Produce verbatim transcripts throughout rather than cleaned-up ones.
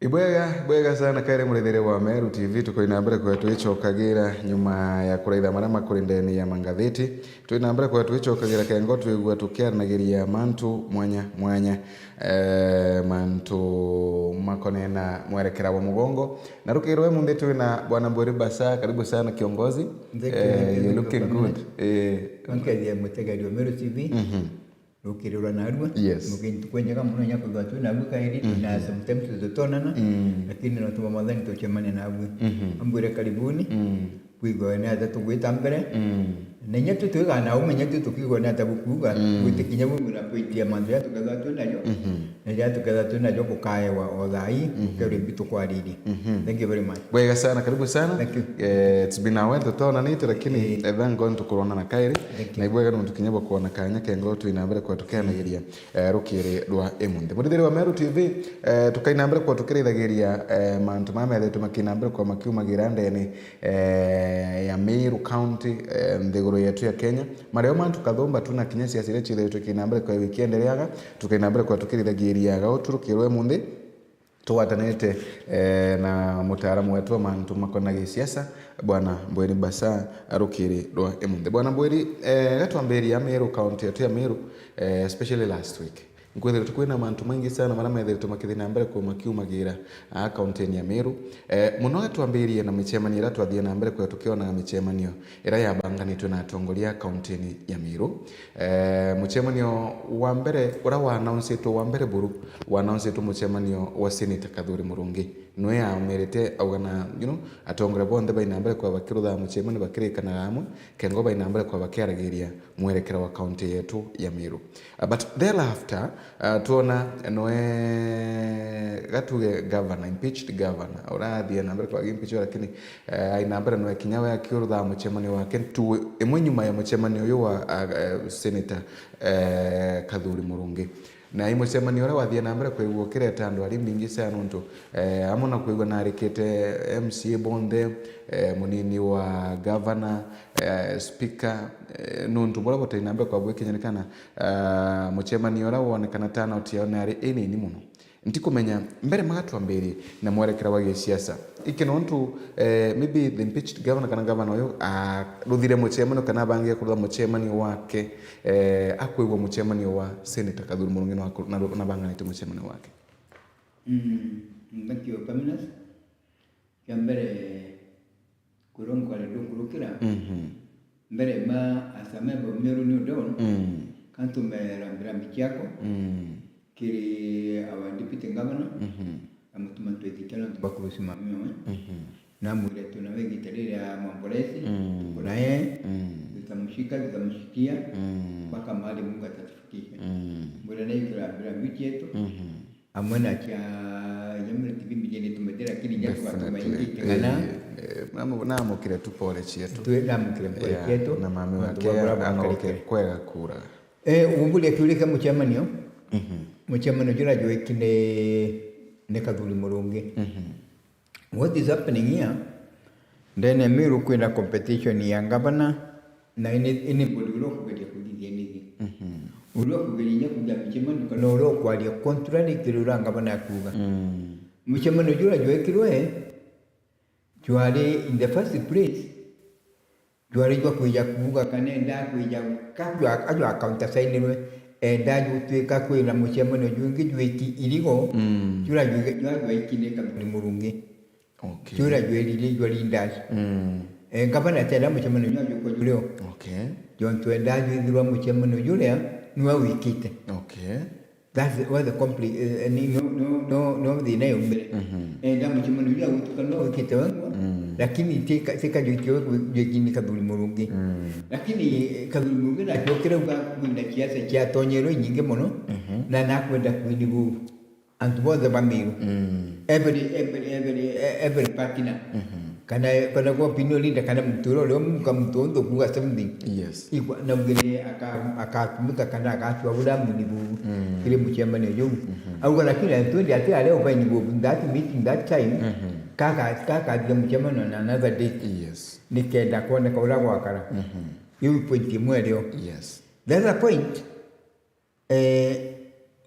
Ibwega, ibwega sana kairi murithiria wa Meru T V, tukuri na mbere kwa twicokagira nyuma ya kuraitha maria makuri ndene ya mangathiti. Twi na mbere kwa twicokagira kengo twigua tukiaranagiria mantu mwanya mwanya, eh, mantu makonena mwerekera wa mugongo. Na rukirwe munthi twi na Bwana Mbwiri Basa, karibu sana kiongozi. Thank you, Eh, thank you, you're thank you, looking Bwana. Good. Eh. Nkeethia mutegeri wa Meru T V. Mhm. Rukiri rwa narua. Yes. Mukintu kwenjaga muno nya kwithwa twi narua kairi, mhm, na sometimes tutonana, mm, lakini no tuma mwathani tucemania nabui. Mhm. Ambwire karibuni. Mm. Kwigwa ni ata tugwita mbere. Mm. Na inya tu twigaa na ume, inya tu tukigwa ni ata bukuuga, mm, gwitikinya bumwira kwitia mantu ya tukethwa twi nayo. Mhm. Na ja tukethwa twi najo bukaewa o thaa ii, mhm, ukerwe mbi tukwaririe. Mhm. Thank you very much. Bwega sana, karibu sana. Thank you. Eh, it's been a while tutonanite, lakini, eh, eh, thank God tukuronana kairi. Thank you. Na ibwega nontu kinya bwa kwona kanya kengo twi na mbere kwa tukianagiria, eh, rukiri rwa imunthi. Muthithiri wa Meru T V, eh, tukai na mbere kwa tukirithagiria, eh, mantu maya methetwe makina mbere kwa makiumagira ndene, eh, ya Meru County, eh, nthiguru yetu ya Kenya. Mario mantu kathumba tu na kinya siasa iria ciithaitwe kina mbere kwa wiki endeleaga, tukaina mbere kwa tukirithagiria gau turukirwe munthi, tugwatanite, eh, na mutaaramu wetu wa mantu makonainie siasa, Bwana Mbwiri Basa, rukiri rwa imunthi. Bwana Mbwiri, eh, gatwambiria Meru, county yetu ya Meru, eh, especially last week. Nkwithirite kwina mantu maingi sana maria methiritwe makithi na mbere kwa makiumagira aa kauntini ya Meru. Eh, muno atwambirie na micemanio iria twathie na mbere kwa tukionaga micemanio iria yabanganitwe na atongoria kauntini ya Meru. Eh, mucemanio wa mbere uria wa announceitwe wa mbere buru, wa announceitwe mucemanio wa Senator Kathuri Murungi. Nwe aumirite auga na, you know, atongoria bonthe baina mbere kwa bakirutha mucemanio bakirikanaga amwe, kengo baina mbere kwa bakiaragiria mwerekera wa kaunti yetu ya Meru. Uh, but thereafter, uh, tuona noe gatuge governor, impeached governor, urathie na mbere kwa impeach, lakini, uh, aina mbere noe kinya we akiurutha mucemanio wake tu imwe nyuma ya mucemanio uyu wa, uh, uh, Senator, uh, Kathuri Murungi. Na i mucemanio uria wathie na mbere kwigua ukireta andu ari mingi sana nontu, eh, amwe na kwigua narikite M C A bonthe, eh, munini wa governor, eh, speaker, eh, nontu buria butai na mbere kwa bwikinyirikana, ah, mucemanio uria wonekana turnout yao nari inini muno. Ntikumenya mbere magatwambirie na mwerekera wa gisiasa. Iki nontu, eh, maybe the impeached governor kana governor uyu, ah, ruthire mucemanio kana abangie kurutha mucemanio wake, eh, akwigua mucemanio wa Senator Kathuri Murungi na waku-, na ru-, na banganite mucemanio wake. Mm, thank you, Kaminas. Kia mbere, kuria nkwari ndukurukira. Mhm. Mbere ma as a member of Meru New Dawn, mm, kantume rambirambi ciakwa, mm, kiri our deputy governor, mhm, na mutuma twitikia nontu bwa kurusimamia we. Mhm. Namwire tuna we igita riria mwamboresi, mm, tukunae, mm, tutamushika, tutamushikia, mm, mpaka mahali Mungu atatufikisha. Mm. Mwire na ikira rambirambi cietu, mhm, amwe na cia, inya muri T V mbingi ni tumete, lakini inya tugatuma, definitely, ingi itigana. Eh, eh, namu-, namukire tu pole cietu. Twi-, namukire pole, yeah, cietu, na mami wake anoke kwega kura. Eh, uguo mburia kiuria kia mucemanio. Mhm. Mucemanio juria jwiki ni, ni Kathuri Murungi. Mhm. What is happening here? Ndene Meru kwina competition ya governor, na any, anybody uria ukugeria kuthithia anything. Mhm. Uria ukugeria inya kuthithia micemanio, kana uria ukwaria contrary kiri uria governor akuuga. Mm. Mucemanio juria jwekirwe, jwari in the first place, jwari jwa kwija kuuga kana enda kwija ka-, jwa, ajwa countersignirwe, enda jutwika kwina mucemanio jwingi jwiki irigo, mm, jura jwike, jwa jwaikine Kathuri Murungi. Okay. Jura jwerire jwa leaders. Mm. Eh, ngavana atenda mucemanio jwa jukwa jurio. Okay. Jontu enda jwithirwa mucemanio juria niwe wikite. Okay. That's what the compli-, eh, ni, no, no, no, no thina yaumire. Mhm. Eh, ndamucemania uria gutuka no wikite wengwa, mm, lakini tika, tika jwikio jwikini Kathuri Murungi. Mm. Lakini, eh, Kathuri Murungi nachokire uga kwina ciaca ciatonyerwe nyingi muno, mhm, na nakwenda kwini bu antu bonthe ba Meru. Mm. Every, every, every, eh, every partner. Mhm. Kana, kana kwa opinion leader, kana muntu uria uria umunga muntu unthu kuuga something. Yes. Igwa, naugire aka-, akatumika kana agacua buria munibu, mm, kiri mucemanio juu. Mhm. Auga, lakini I told you ati aria ubaini bu that meeting that time, mhm, kaka, kakathia mucemanio on another day. Yes. Nikenda kwoneka uria gwakara. Mhm. Iu point imwe rio. Yes. The other point, eh,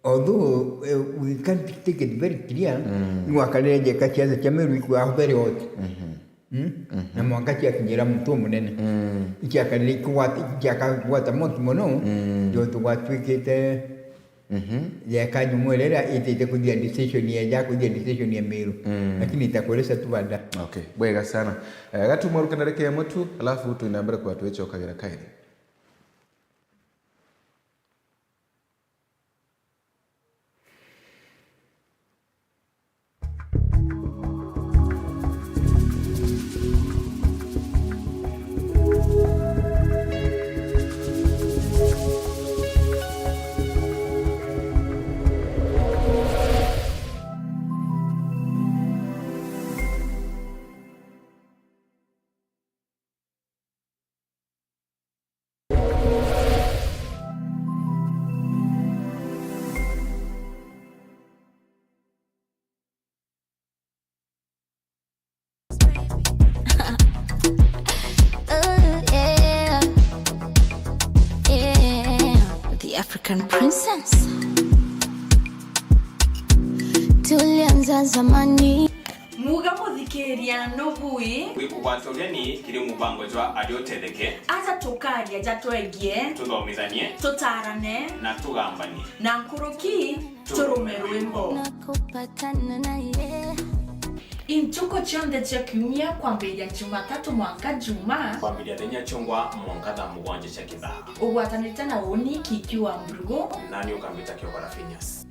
Although, eh, we can't take it very clear, mm, nwakarire jeka ciaca cia Meru ikwaho very hot. Mhm. Mm? Mhm. Na mwanka ciakinyira muntu umunene. Mm. Ikiakarire ikigwata, ikiakagwata muntu mono, mm, jontu gwatwikite, mhm, jeka nyumu iria itite kuthia decision ya, ja kuthia decision ya Meru. Mm. Lakini itakueleza tu baada. Okay, bwega sana. Eh, gatuma rukenda reke mwe tu, alafu tuina mbere kwa twicokagira kairi. Ooh, yeah. Yeah. The African princess. Tulianza zamani. Muga muthikiria nubui. Wikugwata ugeni kiri mubango jwa Aria Utetheke. Aja tukaria ja twegie. Tuthomithanie. Tutarane. Na tugambanie. Na nkuruki, turume rwimbo. Nakupatana naye. Intuku cionthe cia kiumia kwambiria Jumatatu mwanka Juma. Kwambiria thenya chungwa mwanka thaa mugwanja cia kithaa. Ugwatanite na uni Kiki wa Mburugu. Nani ukambita Kiogora Phineas.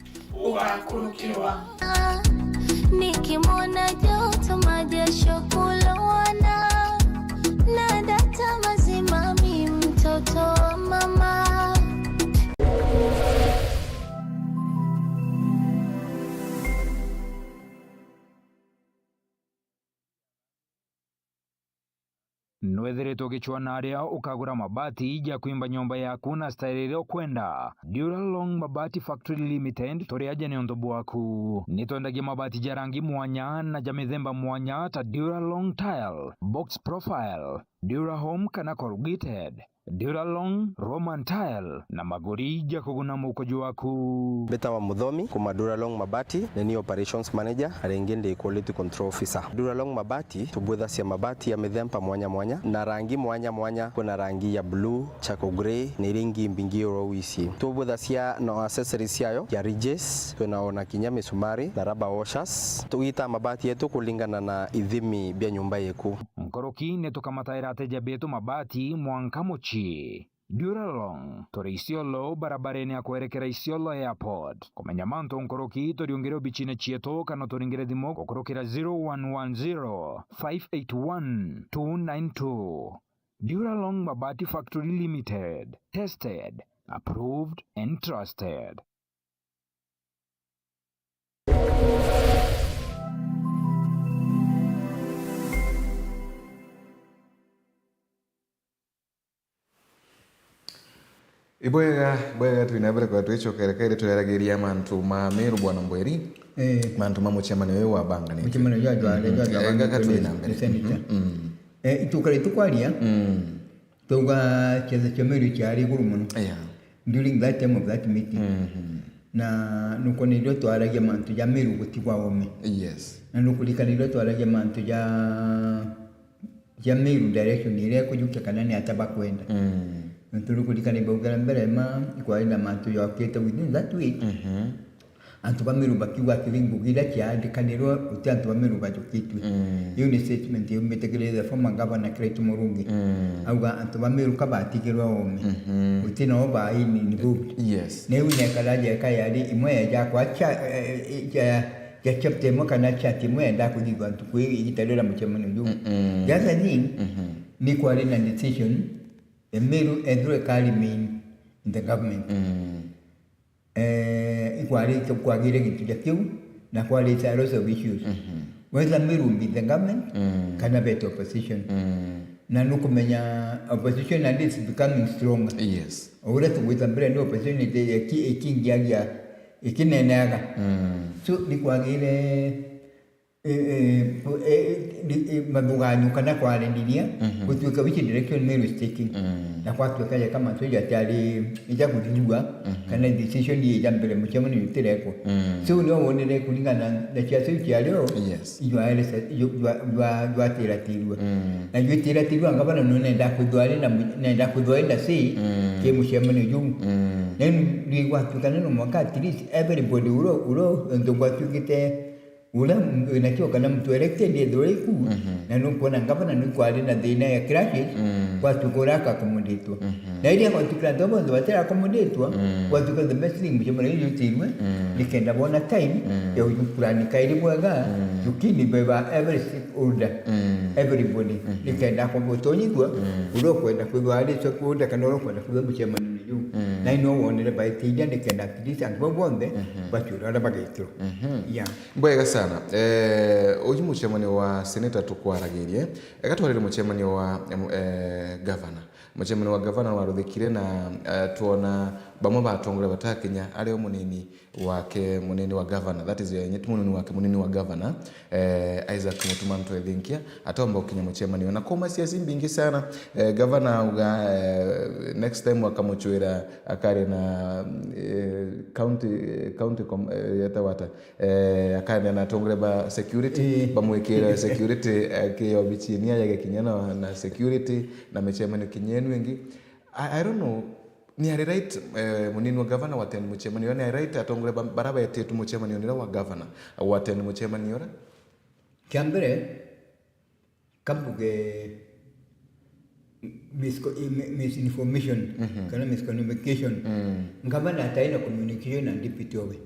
Ugakurukirwa. Nikimwona joto majasho kulowana, na data mazima mi mtoto wa mama. Nwethiritwe ugicwaa na aria ukagura mabati ja kwimba nyomba yaku na style iria ukwenda? Duralong Mabati Factory Limited turi aja niuntu bwaku. Nitwendagia mabati ja rangi mwanya na ja mithemba mwanya ta Duralong Tile, Box Profile, Durahome kana Corrugated. Duralong, Roman Tile na maguri ja kuguna muko jwaku. Mbitawa Muthomi, kuma Duralong Mabati, ni ni operations manager, na ringi ndi quality control officer. Duralong Mabati, tubwithacia mabati ya mithemba mwanya mwanya, na rangi mwanya mwanya. Kwina rangi ya blue, charcoal grey, na iria ingi mbingi oro ici. Tubwithacia na accessories ciayo, ya ridges, twina ona kinya misumari, na rubber washers. Tugitaa mabati yetu kulingana na ithimi bia nyumba yeku. Nkuruki ni tukamataira ateja betu mabati mwanka mucii. Duralong, turi Isiolo, barabarene ya kwerekera Isiolo Airport. Kumenya mantu nkuruki, turiungire obicine cietu kana turingire thimu gukurukira zero one one zero, five eight one, two nine two. Duralong Mabati Factory Limited. Tested, approved and trusted. Ibwega, bwega, twina mbere kwa twicokere kairi tureragiria mantu ma Meru, Bwana Mbweri. Eh. Mantu ma mucemanio uyu wabanganite. Mucemanio jwa jwa Mhm. jwa jwa Eh, gaka twina mbere. Senator. Mhm. Mm. Eh, itukare tukwaria. Mm. Twauga ciaca cia Meru ciari iguru mono. Yeah. During that time of that meeting. Mhm. Na nukwona irio twaragia mantu ja Meru gutigwa ome. Yes. Na nukuririkana irio twaragia mantu ja, ja Meru direction iria ikujukia kana ni ata bakwenda. Mm. Na turikurikana ibaugera mbere ma ikwari na mantu jokite within that week. Mhm. Antu ba Meru bakiuga atiri ngugi iria ciaandikanirwe, guti antu ba Meru bajukitue. Mm. Iu ni statement yumbite kiri the former governor Kiraitu Murungi. Mm. Auga antu ba Meru kabatigirwe ome. Mhm. Guti nao ba in-, involved. Yes. Na iu nekara jeka yari imwe ya jakwa cha, eh, eh, ja, ja chapter imwe kana chat imwe yenda kuthithwa ntuku ii igita riria mucemanio juu. Mm-mm. The other thing, Mhm. ni kwari na decision ya Meru ethirwe ka remain in the government. Mm. Eh, ikwari kwagire gintu ja kiu, na kwari a lot of issues. Mhm. Whether Meru be the government, Mm. kana bet opposition. Mm. Na nukumenya opposition and it's becoming stronger. Yes. O uria tugwita mbere ni opposition iti-, iki-, ikingiagia, ikineneaga. Mm. So, ni kwagire eh, eh, eh, eh, mathuganio kana kwaraniria, Mhm. gutuika which direction Meru is taking. Mm. Na gwatuika ja kama mantu jatiari ija kuthithua, Mhm. kana decision ija mbere mucemanio utirekwa. Mm. So nio wonere kuringana na ciaca iu ciario, Yes. ijwaere sa-, ijwa-, ijwa-, ijwa-, ijwatiratirua. Mm. Na jwitiratirua ngavana nonenda kwithwa ari na mu-, nenda kwithwa ari na say Mm. ki mucemanio juu. Mm. Na riu gwatuika ni no mwanka at least everybody uro, uro, ntu gwatuikite Uria m-, wina kio kana mtu elected ethirwa iku, Mhm. na nukwona ngavana nukwari na thina ya clashes, Mm. gwatuika uria akakomodatwa. Mhm. Na iria gwatuika antu bonthe batira akomodatwa, Mm. gwatuika the best thing mucemanio jutirwe, Mm. nikenda bona time Mm. ya ujukurani kairi bwega, Mm. jukini beba every stakeholder, Mm. everybody, Mhm. nikenda akobotonyithua, Mm. uria ukwenda kwithwa ari stakeholder kana uria ukwenda kwithwa mucemanio juu. Mm. Na ino wonere baitiria nikenda at least antu bau bonthe, Mhm. batwire uria bagaitirwa. Mhm. Yeah. Bwega sana. Eh, uyu mucemanio wa seneta tukwaragirie. Ega twarire mucemanio wa, em, eh, gavana. Mucemanio wa gavana waruthikire na, eh, twona bamwe ba atongoria batakinya, ari o munini wake, munini wa gavana. That is, eh, nyeti munini wake, munini wa gavana, eh, Isaac Mutuma Ntwethinkia, atomba gukinya mucemanio. Na kuma siasa imbingi sana, eh, gavana auga, eh, next time akamuchwira akari na, eh, county, county com-, eh, yetagwa ata? Eh, akaria na atongoria ba security, Ii. bamwikire security, eh, ki obichini aja gekinya na, na security, na micemanio kinya inu ingi. I, I don't know, ni ari right, eh, munini wa gavana wa attend mucemanio, ni ari right atongoria ba-, bara betitwe mucemanio nira wa gavana wa attend mucemanio ra? Kia mbere, kambuge misco-, i-, mi-, misinformation Mhm. kana miscommunication. Mm. Ngavana atai na communication na deputy owe.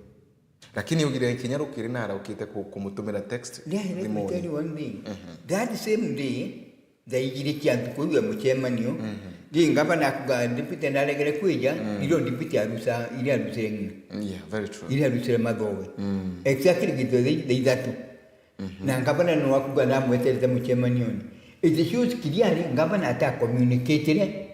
Lakini ugire kinya rukiri na araukite ku-, kumutumira text Let me thimuni. tell you one thing. Mhm. That same day, thaa igiri cia ntuku iu ya mucemanio, Mhm. ri ngavana akuga deputy ndaregere kwija, Mm. irio deputy arusa, iria arusire ng'ina. Yeah, very true. Iria arusire mathowe. Mm. Exactly gitwe thaa, thaa ithatu. Mhm. Na ngavana no akuga namweterete mucemanioni. It shows clearly ngavana ata communicatire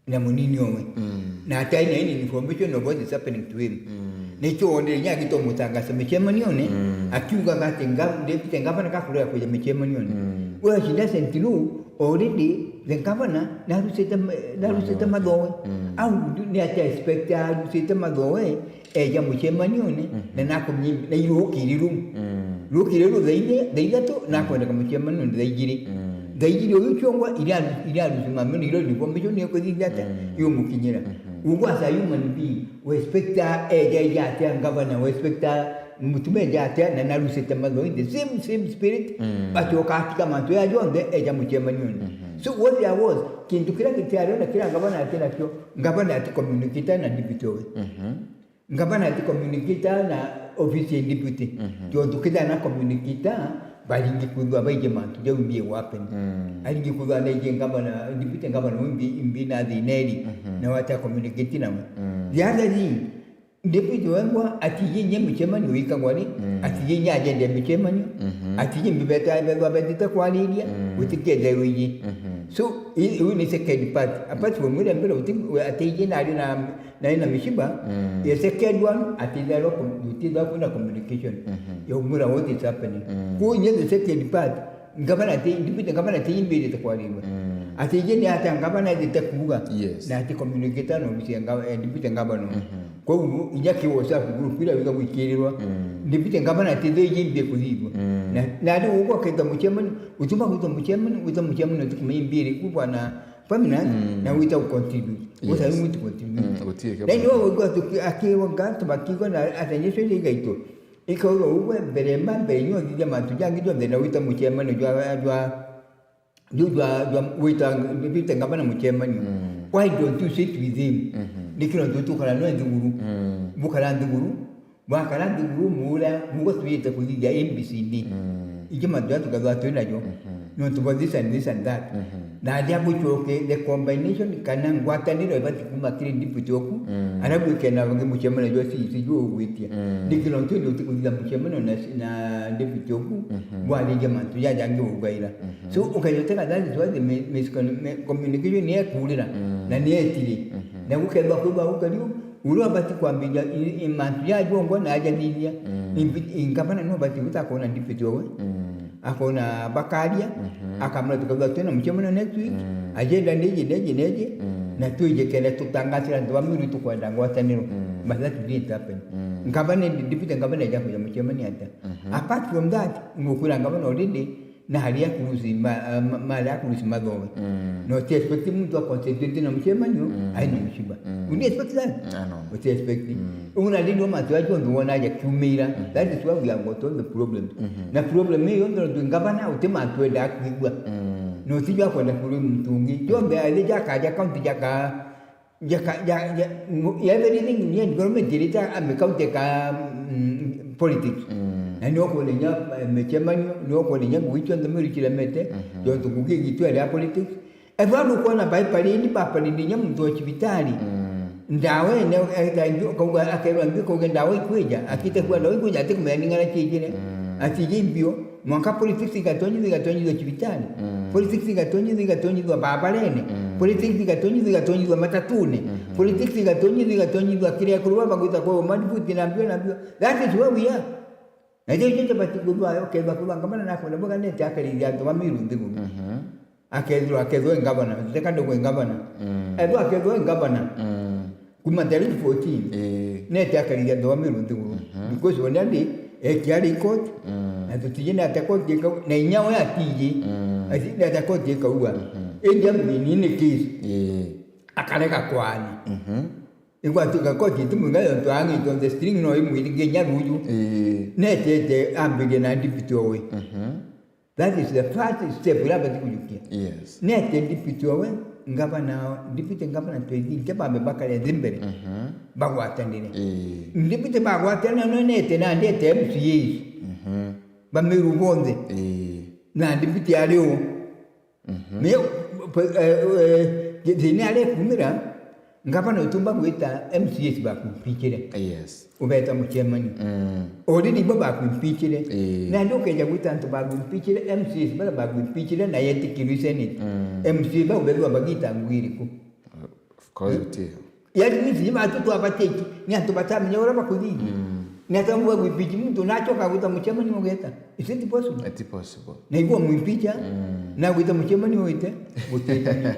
na munini owe. Mm. Na atai na any information of what is happening to him. Mm. Nikio wonire inya agito mutangasa micemanioni, Mm. akiugaga ati nga-, deputy ngavana gakurega kuja micemanioni. Mm. Well, she doesn't know already the governor narusite ma-, narusite Mathowe. mathowe. Mm. Au ni atia expect arusite mathowe eja mucemanioni, Mhm. na nakumye-, na irukiri ru. Mm. Rukiri ru thaa ine, thaa ithatu, nakwendeka mucemanioni thaa igiri. Mm. Thaa igiri uyu ciongwa iria aru-, iria arusimamio ni iro ni information ni kuthithia atia, Mm. yumukinyira. Mhm. Ugwa as a human being, we expect eja, eja atia ngavana, we expect Mutuma eja atia, na narusite mathowe in the same, same spirit, Mm. acoka atika mantu ya jonthe, eja mucemanioni. Mhm. So what there was, kintu kiria gitiario na kiria ngavana ati nakio, ngavana ati communicate na deputy owe. Mhm. Ngavana ati communicate na office ya deputy. Mhm. Tontu kethira na communicate, baringi kwithwa baiji mantu jau mbi wapen. Mm. Aringi kwithwa naiji ngavana, deputy ngavana umbi, imbi na thina iri, Mhm. na wata communicate nawe. Mm. The other thing, deputy wengwa atiji nye mucemanio wikagwa ri, Mm. atiji nye agenda ya mucemanio, Mhm. atiji mbibeta bethwa betite kwariria, Mm. gutiketherwa iji. Mhm. So, i-, iu ni second part. Apart from ile mbere uti-, atiji nari na nari na mishiba, Mm. the second one, atitherwa com-, gutitherwa kwina communication. Mhm. Ya umwira what is happening. Mm. Kuu nye the second part, ngavana ati, deputy ngavana ati imbirite kwarirua. Mm. Ati ije ni ata ngavana ethite kuuga. Yes. Na ati communicate na ofisi ya ngava-, eh, deputy ngavana. Mhm. Kwou inya ki WhatsApp group ira wiga gwikirirwa. Mm. Deputy ngavana ati the ije imbi kuthithua. Mm. Na, na ari ugwa keta mucemani, utuma gwita mucemani, gwita mucemani utukuma imbiri ku bwana Permanent, Mm. na wita ucontribute. Yes. Usa wimuti contribute. Mm, gutie kia Then bwana. Wewe ugwa tuki-, akiwa ngantu bakigwa na atanyesho ni gaito. Ikaurwa ugwe mbere mba mbere nyo thithia mantu jangi jonthe na wita mucemani jwa, jwa, jwa, jwa, jwa wita, wita ngavana mucemani. Mm. Why don't you sit with him? Mhm. Nikiro ntu tukara no nthiguru. Mm. Bukara nthiguru. Bwakara nthiguru muura, mugo tujite kuthithia A B C D. Mm. Ingi mantu jaria tukathwa twi najo. Mhm. Nontu bwa this and this and that. Mhm. Na aja bucoke, the combination kana ngwataniro ibati kuma kiri deputy oku, Mm. aria gwikena bangi mucemano jwa C E C juu ugwitia. Mm. Nikiro ntu ni utikuthithia mucemano na, na deputy oku, Mhm. bwariria mantu jaja angi ugaira. Mhm. So, ukajotega that is why the mi-, miscon-, mi-, communication ni ekurira, Mm. na ni etiri. Mhm. Na gukethwa kwithwa gukariu, Uria abati kwambiria i, i mantu jajongwa na ajathithia. Mm. Imbi-, ingavana no abati guta akona deputy owe. Mm. Akona bakaria, mhm, akamwira tukathwa twina mucemanio next week, mm, agenda neji, neji, neji, mm, na twije kenda tutangasira antu ba Meru tukwenda ngwataniro. Mm. But that didn't happen. Mm. Ngavana, deputy ngavana eja kuja mucemanio atia? Mhm. Apart from that, ngukwira ngavana already, na aria akurusi ma-, ma-, mari akurusi mathoe. Mm. Na uti expect muntu a concentrate na mucemanio, mm, aina mushiba. Mm. Would you expect that? Mm, I know. Uti expect. Mm. Una ndindi wa mantu acio onthe wona aja kiumira. Mm. That is why we have got all the problems. Mm-hmm. Na problem iyo yonthe nontu ngavana uti mantu endaa kwigua. Mm. Na utijua kwenda kwigua muntu ungi. Jonthe athi jakaja county jaka, jaka, ja, ja, mu-, everything ni environment irita ame county ka, mm, politics. Mm. Na ni ukwona inya, eh, micemanio, ni ukwona inya ngugi cionthe Meru ciremete, mhm, jontu ngugi igitwe ya politics. Ethwa nukwona baiparini, baparire inya muntu wa cibitari. Mm. Ndawa ene, eh, kauga, akerwa mbi kauga ndawa ikwija, akite kuwa ndawa ikwija, atikumenya ni ng'ana ciijire. Mm. Atiji mbio, mwanka politics igatonyithua, igatonyithua cibitari. Mm. Politics igatonyithua, igatonyithua barabarene. Mm. Politics igatonyithua, igatonyithua matatune. Mhm. Politics igatonyithua, igatonyithua kiria kurwa bagwita kwa madbuti na mbio na mbio. That is where we are. Na icio icio bati kuthwa, ukethwa kuthwa ngavana nakwenda boga nete akarithia antu ba Meru nthiguru. Mhm. Akethirwa, akethwa e ngavana, teka ndugwe ngavana. Mm. Ethwa akethwa e ngavana. Mm. Kuma tarehe fourteen. Ii. Nete akarithia antu ba Meru nthiguru. Mhm. Because one day, eki ari court, mm, na tutiji nete court ikau, na inya we atiji, mm, ati nete court ikauga. Mhm. Indi amwini ni case. Ii. Akarega kwani. Mhm. Igwatuika koti itimwinga yontu ang'itwe the string no imwinge inya ruju. Ii. Netete ambirie na deputy owe. Mhm. That is the first step iria abati kujukia. Yes. Nete deputy owe, ngavana, deputy ngavana twethinte bambe bakare nthi mbere. Mhm. Bagwatanire. Ii. Deputy bagwatanire no nete na ndete M C As. Mhm. Ba Meru bonthe. Ii. Na deputy ari u. Mhm. Niyo, eh, eh, thina aria ikumira, ngavana utumba gwita M C As bakwimpichire. Yes. Ubeta mucemani. Mm. Already bo bakwimpichire. Ii. Na ndio ukeja gwita antu bakwimpichire, M C As bara bakwimpichire na yetikirwe Senate. Mm. M C A bau bethwa bagita ngugi iriku? Of course, mm, uti. Yaani, ni sijui watu tu abateki, ni antu batamenya uria bakuthithia. Mm. Ni ata mwa gwimpeach muntu, na acoka gwita mucemani ugeta. Is it possible? It's possible. Na igua mwimpeacha, mm, na gwita mucemani ugite, gutetania.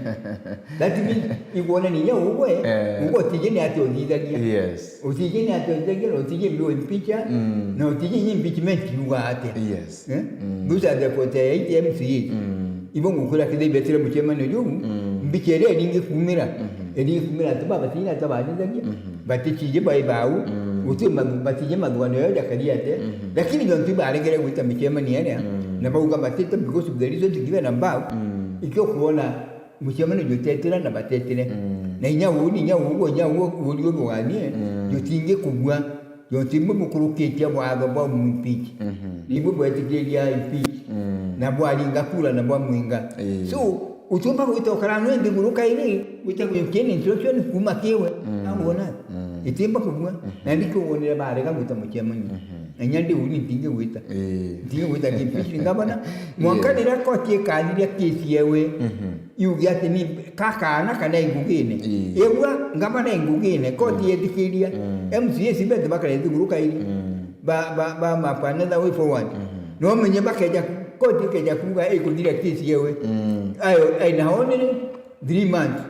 That means, igwona ni inya ugwe, eh, ugwe utije ni ati uthithagia. Yes. Utije ni ati uthithagia, na utije mbi impeacha, mm, na utije ni impeachment yuga atia. Yes. Eh? Mm. Those are the forty-eight M C As. Mm. Ibo ngukwira kethira ibetire mucemani uju, mm, mbicha iria iringi kumira, mhm, iringi kumira antu babatina ata bathithagia, mhm, batitije bai bau, mm, guti mathu-, batije mathuganio yao jakari ate, mhm, lakini jontu ibaregere gwita micemani iria, mm, na bauga batite because of the reasons given above, mm, ikio kuona mucemani jutetira na batetire. Mm. Na inya uu, inya uu, inya uu, uu uri uthuganie, mm, jutingi kugua. Jontu imwe bukurukitie bwatho bwa mwimpeach. Mhm. Nibwo bwetikiria impeach. Mm. Na bwaringa kura na bwamwinga. Ii. So, utiumba gwita ukara nwe nthiguru kairi, gwita gwikini instruction kuma kiwe. Mm. Nawona? Mm. Itimba kugua. Mhm. Na ndikio wonire barega gwita mucemani. Mhm. Na inya ndi uni ntingi gwita. Ii. Ntingi gwita ki impeach ngavana. Mwanka, yeah, riria koti ikathiria kesi yewe. Mhm. Yuge ati ni ka kaana kana ingugine. Ii. Igua, ngavana ingugine, koti, mm, yetikiria. Mm. M C As betu bakare nthiguru kairi. Mm. Ba, ba, ba map another way forward. Mhm. No menye bakeja ku-, koti ikeja kuga ikuthira kesi yewe. Mm. Ayo, aina only three months.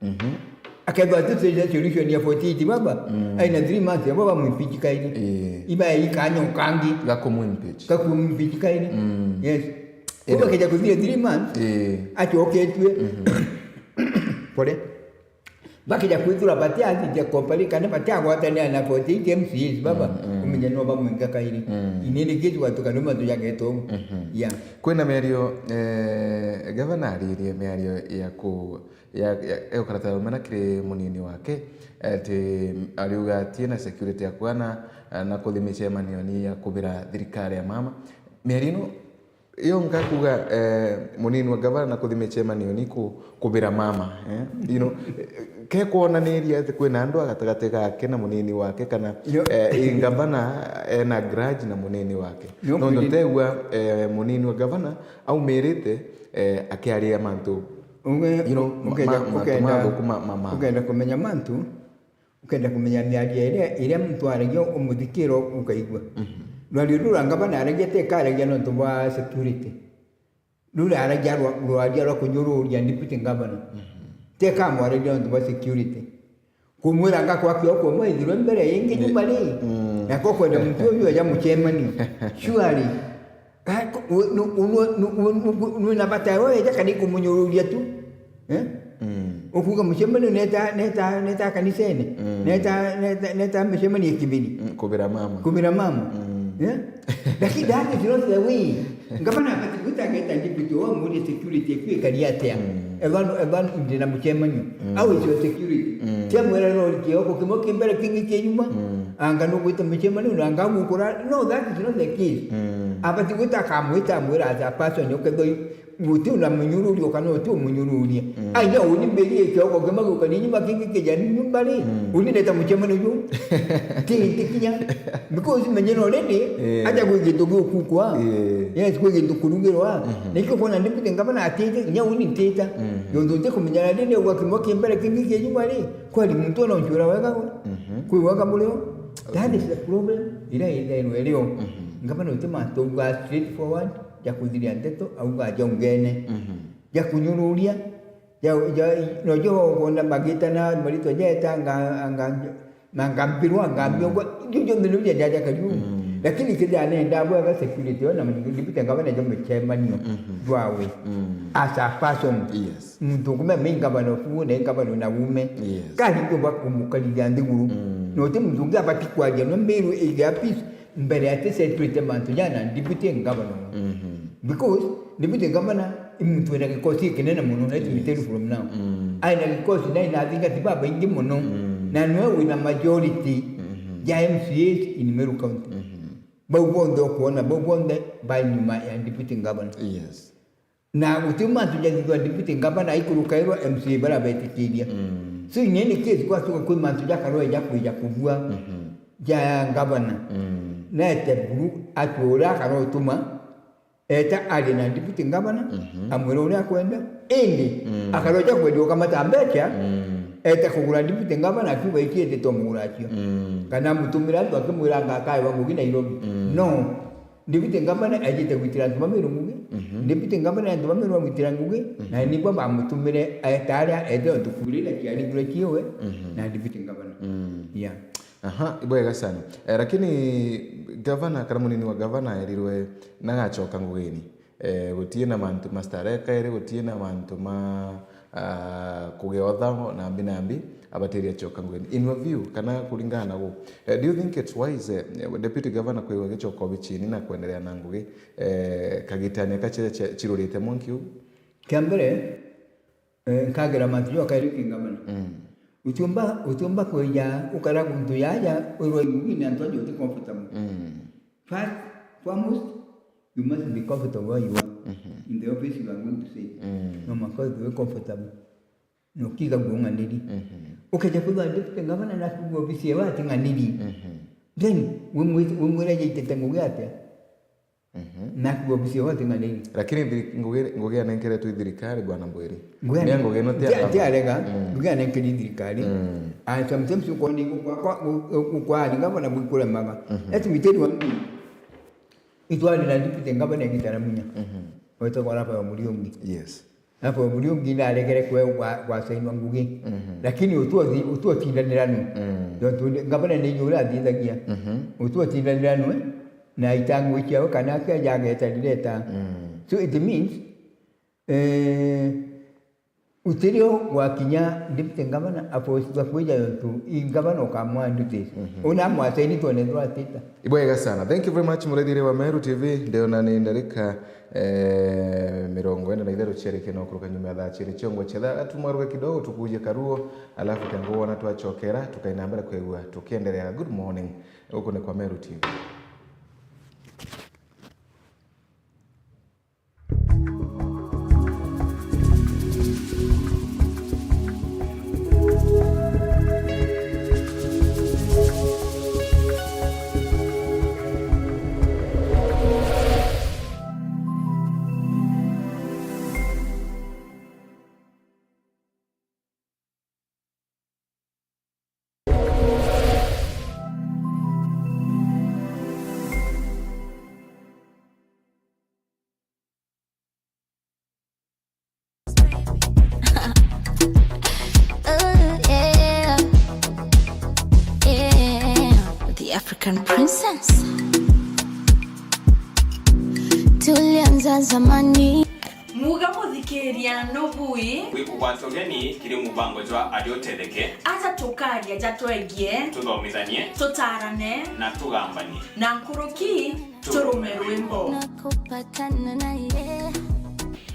Mhm. Akethwa ati solution ya forty-eight baba. Mm. Aina three months ya baba mwimpeach kairi. Ii. Iba ikanya ukangi. Gakumwimpeach. Gakumwimpeach kairi. Mm. Yes. Ira. Kuba keja kuthira three months, ii, acoketue. Mhm. Pole. Bakija kwithura batiathithia company kana batiagwatanira na forty-eight M C As baba, mm, mm, kumenya no bamwinga kairi. Mm. Inene kitu watu kana mantu jageto. Mhm. Yeah. Kwina miario, eh, gavana aririe miario ya ku-, ya, ya, ya gukarata rumena kiri munini wake, ati ariuga atie na security ya kwana, na kuthi micemanio ni ya kubira thirikari ya mama. Miario ino Iyo ngakuga, eh, munini wa gavana na kuthi micemanio ni ku-, kubira mama, eh? You know, eh, ke kwonaniria ati kwina andu a gatagati gake na munini wake, kana, yo, eh, i gavana ena grudge na munini wake. Yo, nondu kwini- tegua, eh, munini wa gavana aumirite, eh, akiaria mantu, uge-, you know, ma-, ukeja-, ma-, mantu ukenda, mathuku ma-, ma-, ma-, ukenda kumenya mantu, Ukenda kumenya miario iria, iria muntu aragia umuthikira ukaigua. Mhm. Rwario rura ngavana aragia ti karagia nontu bwa security. Rura aragia rwa, rwaria rwa kunyururia deputy governor. Mhm. Ti kamwaragia nontu bwa security. Kumwira ngakwa kioko mwe ithirwe mbere ingi nyuma ri. Mm. Na ko kwenda muntu uyu aja muchemanio. Surely. Ka-, ku-, u-, nu-, u-, nu-, nu-, nu-, nu-, nu-, na bata yo eja kana ikumunyururia tu. Eh? Mm. Ukuga muchemanio neta, neta, neta kanisene. Mm. Neta, neta, neta muchemanio kibiri. Mm, kubira mama. Kubira mama. Mm. Eh? Lakini that is not the way. Ngavana abati gwita ageta deputy wa muri security eku ikari atia. Mm. Evan, evan ndina muchemanio. Mm. Au icio security. Mm. Tia mwera no kioko kimwe kimbere kingi kinyuma. Mm. Anga no gwita muchemanio na anga mukura. No, that is not the case. Mm. Abati gwita akamwita amwira as a person, ukethoi guti una munyururi kana uti umunyururi. Mm. Aina uni mberi kioko kimwe gukani nyuma kingi kija nyumba ri. Mm. Uni neta muchemanio ju. Ti, ti kinya. Because menyera already, eh, aja gwi gintu giukukwa. Eh. Yes, gwi gintu kurugirwa. Mhm. Nikio kwona deputy ngavana atite, kinya uni ntita. Mhm. Yontu nti kumenya already ni ugwa kimwe kimbere kingi kinyuma ri. Kweli muntu ona unchura wega we. Mhm. Kwi wega murio. That is the problem. Ira ithairwe rio. Mhm. Ngavana uti mantu uga straightforward, ja kuthiria ndeto, auga ja ungene. Mhm. Ja kunyururia, ja, ja, no jo kwona magita na marito jeta nga, nga, na ngambirwa, ngambirwa, mm, kwa, ijo jonthe niu jajaja kariu. Mm. Lakini kithia nenda bwega security, ona deputy ngavana jo muchemanio, mhm, jwawe. Mm. As a person. Yes. Muntu ukume me ngavana ufu, na ngavana na ume. Yes. Kari jo bakumukarithia nthiguru. Mm. No ti muntu ungi abati kwaria, no mbiru iga peace, mbere ati separate mantu jana deputy ngavana. Mhm. Because deputy governor i muntu wina gikosi kinene mono, let me tell you from now. Mm. Aina gikosi na ina athingati babaingi mono. Mm. Na niwe wina majority, mhm, ya M C As in Meru County. Mhm. Bau bonthe ukwona, bau bonthe bai nyuma ya deputy governor. Yes. Na guti mantu jathithwa deputy governor aikurukairwa M C A bara betikiria. Mm. So in any case, gwatuka kwi mantu jakarwe jakwija kubua, mhm, ja governor. Mm. Nete buru atu uria akarotuma eta arie na deputy governor, mhm, amwira uria akwenda, indi, mm, akaroja kwendia ukamata mbecha, mm, eta kugura deputy governor akiuga ikiete tomugura acio. Mm. Kana amutumira antu akimwira anga akaewa ngugi Nairobi. Mm. No. Deputy governor ajite gwitira antu ba Meru ngugi. Mhm. Deputy governor antu ba Meru agwitira ngugi, mhm, na nibo bamutumire eta aria ete ontu kurira kiarigure kiewe, mhm, na deputy governor. Mm. Yeah. Aha, ibwega sana. Eh, lakini gavana, kana munini wa gavana erirwe nagacoka ngugini. Eh, gutie na mantu ma starehe kairi, gutie na mantu ma, ah, kugia uthango na mbi na mbi, abatiria acoka ngugini. In your view, kana kuringana na gu, eh, do you think it's wise, eh, deputy governor kwigwa agicoka obichini na kwenderea na ngugi, eh, kagitania ka chiria chia-, chirurite mwanki uu? Kia mbere, eh, nkagira mantu jwa kairi kingavana. Mm. Utiumba, utiumba kwija ukara guntu yaja wirwa ngugi na antu aja uti comfortable. Mm. First, foremost, you must be comfortable where you are. Mhm. In the office you are going to say. Mm. No mwanka withirwe comfortable. Na ukiga guo ng'aniri. Mhm. Ukeja kwithwa deputy governor na kuga ofisi ewe ati ng'aniri. Mhm. Then, we mwi-, we mwira jaitete ngugi atia? Mhm. Na kuga ofisi ewe ati ng'aniri. Lakini thiri-, ngugi, ngugi anenkeretwe i thirikari, Bwana Mbwiri. Ngugi ane-, ngugi ino ti ti-, akaba. Ti arega, mm, ngugi anenkeri thirikari. Mm. And sometimes ukoni gukwa, gukwa, gukwa ni governor mwikuremaga. Mhm. Let me tell you one thing. Itwari na deputy governor egitara munya. Mhm. Wetagwa Raphael Muriungi. Yes. Raphael Muriungi naregere kwe gwa, gwa sainwa ngugi. Mhm. Lakini utuothi-, utuotindanira nu. Mm. Tontu ni, governor ni inyuura athithagia. Mhm. Utuotindanira nu, na itangwi ciao kana akia jageta rireta. Mm. So it means, eh, utirio gwakinya deputy governor apositwa kwija yontu i governor ukamwa duties. Mhm. Una mwasaini twone thwatita. Ibwega sana. Thank you very much, murethire wa Meru T V. Ndeona ni ndarika, eh, mirongo ina na itharu ciarikia no kuruka nyuma ya thaa ciiri ciongo cia thaa. Atumaruke kidogo, tukuje karuo, alafu tangu wona twachokera, tukaina mbere kwigua tukiendelea. Good morning. Guku ni kwa Meru T V. African Princess. Tulianza zamani. Muga muthikiria nubui. Wikugwata ugeni kiri mubango jwa Aria Utetheke. Aja tukaria ja twegie. Tuthomithanie. Tutarane. Na tugambanie. Na nkuruki turume rwimbo. Nakupatana naye.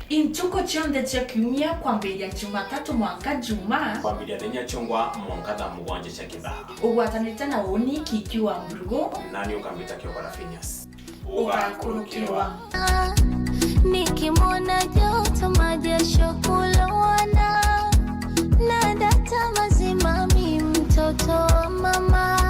Intuku cionthe cia kiumia kwambiria Jumatatu mwanka Juma. Kwambiria thenya chungwa mwanka thaa mugwanja cia kithaa. Ugwatanite na uni Kiki wa Mburugu. Nani ukambita Kiokora Phineas. Ugakurukirwa. Nikimwona joto majesho kulowana, na data mazima mi mtoto wa mama.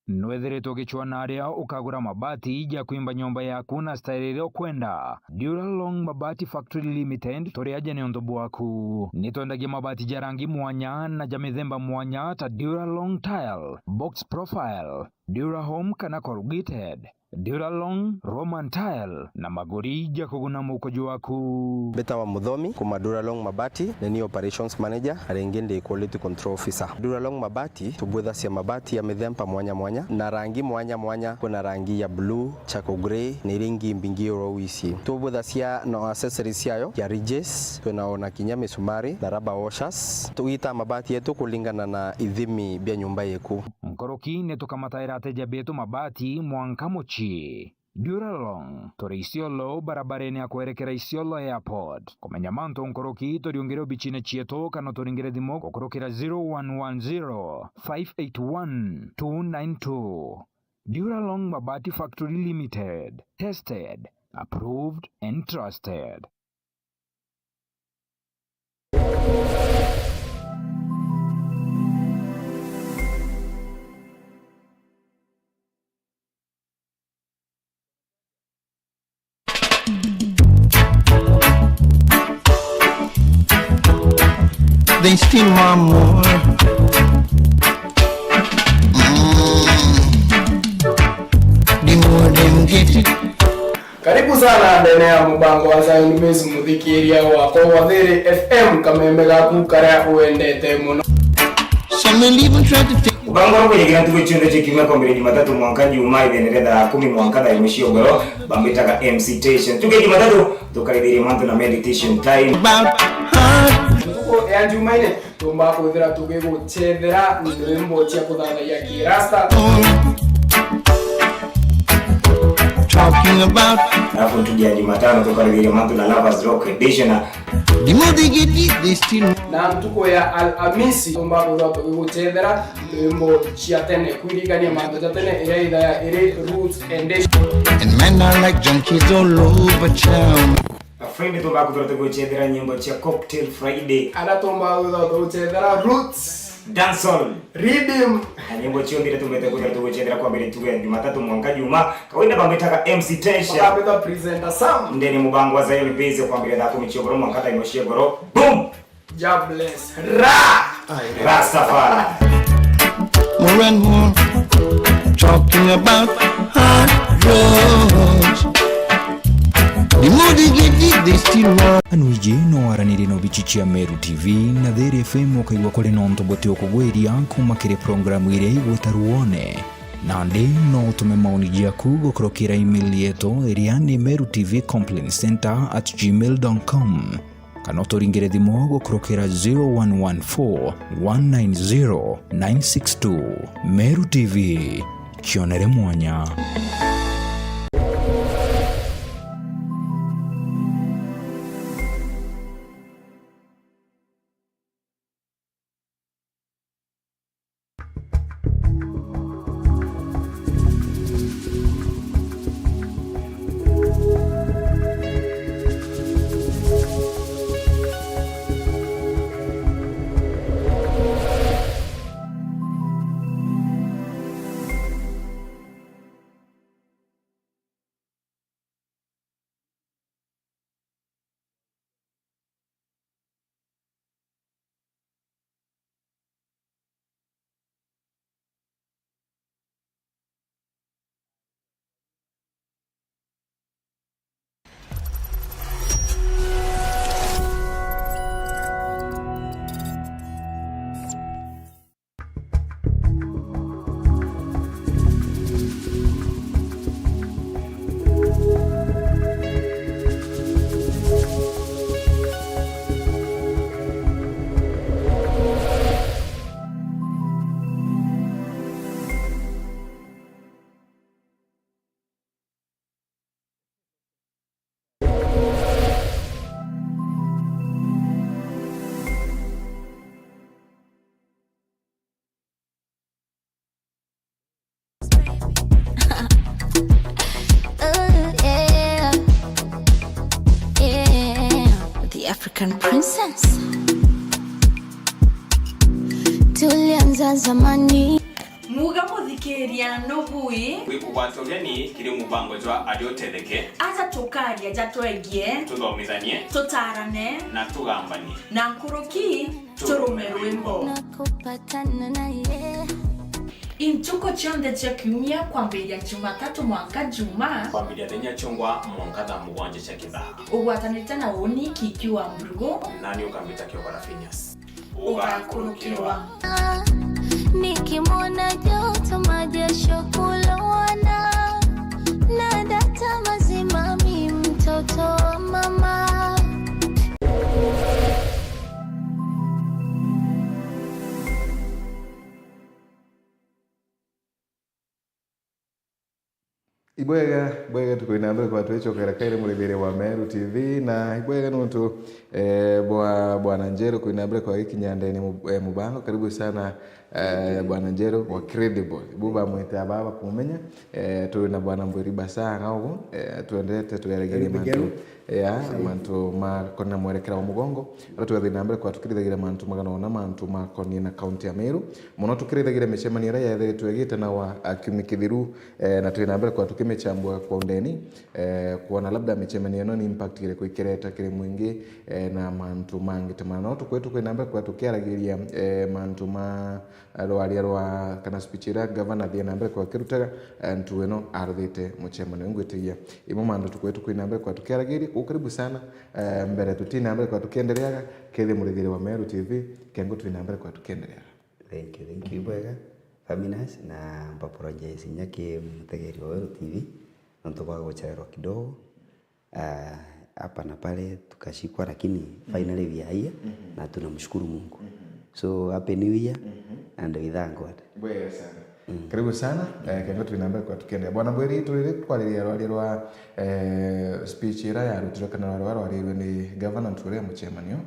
Nwethiritwe ugicwaa na aria ukagura mabati ja kwimba nyomba yaku na style iria ukwenda? Duralong Mabati Factory Limited, turi aja niuntu bwaku. Nitwendagia mabati ja rangi mwanya na ja mithemba mwanya ta Duralong Tile, Box Profile, Durahome kana Corrugated. Duralong, Roman Tile na maguri ja kuguna muko jwaku. Mbitawa Muthomi, kuma Duralong Mabati, ni ni Operations Manager, na ringi ndi Quality Control Officer. Duralong Mabati, tubwithacia mabati ya mithemba mwanya mwanya, na rangi mwanya mwanya. Kwina rangi ya blue, charcoal grey, na iria ingi mbingi oro wisi. Tubwithacia na accessories ciayo, ya ridges, twina ona kinya misumari, na rubber washers. Tugitaa mabati yetu kulingana na ithimi bia nyumba yeku. Nkuruki ni tukamataira ateja betu mabati mwanka mucii. Duralong, turi Isiolo, barabarene ya kwerekera Isiolo Airport. Kumenya mantu nkuruki, turiungire obicine cietu kana uturingire thimu gukurukira zero one one zero, five eight one, two nine two. Duralong Mabati Factory Limited. Tested, approved and trusted. They still want more. Mm. The more them get it. Karibu sana ndene ya mubango wa Zion Base, muthikiria wakwa wa Thiri F M, kameme gaku karia wendete muno. Some will even try to take. Mubango wa kujagira ntuku cionthe cia kiumia kwambiria Jumatatu mwanka Jumaa, ithenere thaa kumi mwanka thaa imwe cia ugoro, bambitaga M C Station. Ntuku ya Jumatatu, tukarithiria mantu na meditation time. About heart. Ntuku ya Jumaine, tumba kwithira tugiguchethera rwimbo cia kuthathaiya kirasta. Talking about. Alafu ntuku ya Jumatano tukarithiria mantu na Lovers Rock Edition. The more they get it, they still. Na ntuku ya Alhamisi, tumba kwithira tugiguchethera rwimbo cia tene, kwirikania mantu ja tene, iria ithaya iri Roots Edition. And men are like junkies all over town. A Friday tumba kwithira tugiguchethera nyimbo cia Cocktail Friday. Ara tumba kwithira tugiguchethera Roots. Dancehall. Riddim. Na nyimbo cionthe iria tumbite kwithira tugiguchethera kwambiria ntuku ya Jumatatu mwanka Jumaa. Kawaida bambitaga M C Tesha. Bakambita presenter Sam. Ndene mubango wa Zion Base kwambiria thaa kumi cia ugoro mwanka thaa imwe cia ugoro. Boom! God bless. Ra! Rastafari. More and more. Talking about hard drugs. The more they get it, they still want. Anu iji no aranirie no bichi cia Meru T V na Thiri F M, ukaigua kuri nontu buti ukugwiria kuma kiri programu iria igwita Ruone. Nandi no utume maoni jaku gukurukira email yetu iria ni Meru T V complaint center at gmail dot com. Kana uturingire thimu gukurukira zero one one four, one nine zero, nine six two. Meru T V, kionere mwanya. African Princess. Tulianza zamani. Muga muthikiria nugui. Gwikugwata ugeni kiri mubango jwa Aria Utetheke. Aja tukaria ja twegie. Tuthomithanie. Tutarane. Na tugambanie. Na nkuruki turume rwimbo. Nakupatana naye. Intuku cionthe cia kiumia kwambiria Jumatatu mwanka Juma. Kwambiria thenya ciongwa mwanka thaa mugwanja cia kithaa. Ugwatanite na uni Kiki wa Mburugu. Nani ukambita Kioko na Phineas. Ugakurukirwa. Nikimwona joto majesho kulowana. Na data mazima mi mtoto wa mama. Ibwega, bwega tukwina mbere kwa twicokera kairi murithiria wa Meru T V, na ibwega nontu, eh, bwa Bwana Njeru kwina mbere kwa gikinya ndene mu-, eh, mubango. Karibu sana, eh, Bwana Njeru wa Credible. Ibu bamwite ababa kumenya, eh, turi na Bwana Mbwiri Basa ng'augu, eh, twendete tweragiria mantu, ya, mantu makona mwerekera wa mugongo. Ara twethina mbere kwa tukirithagira mantu magana ona mantu makonie na kaunti ya Meru. Muno tukirithagira micemanio iria yethiritwe igite na wa, a, kiumia kithiru, eh, na twina mbere kwa tukimichambua kwa undeni, eh, kuona labda micemanio ino ni impact iriku ikereta kiri mwingi, eh, na mantu mangi ta mana. No tukwe tukwina mbere kwa tukiaragiria, eh, mantu ma, eh, rwaria rwa kana speech iria gavana athie na mbere kwa kirutaga, eh, ntu ino aruthite mucemanio. Ngwitigia imo mantu tukwe tukwina mbere kwa tukiaragiria. Kuu karibu sana, eh, mbere tutina mbere kwa tukiendereaga, kethie murithiria wa Meru T V, kengo twina mbere kwa tukiendereaga. Thank you, thank you, bwega. Faminas, na mpapurojesi inya ki mutegeri wa Weru T V, nontu bwa guchererwa kidogo. Ah, hapa na pale tukashikwa, lakini finally we are here, na tunamshukuru Mungu. So, Happy New Year, and we thank God. Bwega sana. Karibu sana, eh, kenda twina mbere kwa tukiendelea. Bwana Mbwiri, twiri kwariria rwaria rwa, eh, speech ira yarutirwe kana rwaria rwarirwe ni gavana nturia mucemanio.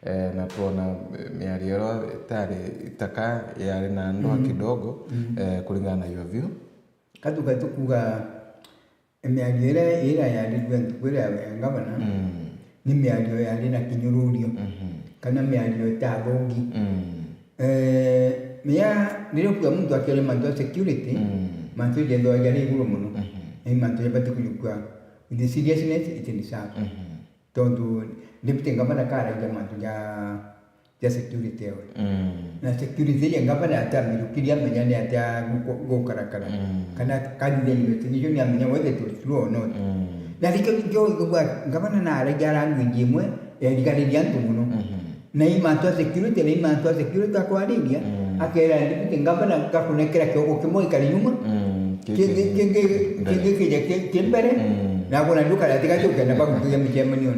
Eh, na twona, eh, miario iro itari itaka yari na ndwa kidogo, eh, kuringana na your view. Katuka tukuga miario ira, ira yarirwe ntuku iria ya ngavana, ni miario yari na kinyururio, kana miario itathogi. Eh, mia, riria ukuga muntu akiaria mantu ja security, mantu jethwa jari iguru muno. Ni mantu jabati kujukua with the seriousness it deserve. Tontu deputy ngavana karairia mantu ja, ja security ewe. Na security ya ngavana atamirukiria amenya ni atia guko-, gukarakara. Kana kathithia investigation amenya whether it was true or not. Na rikio, rikio, ngavana na arairia language imwe erigariria antu muno. Na i mantu a security, na i mantu a security akwariria, akera deputy ngavana ngakunekera kioko kimwe ikari nyuma, kingi, kingi, kingi kija ki, ki mbere, na agura nduka ati gacoke na bagukia micemanio.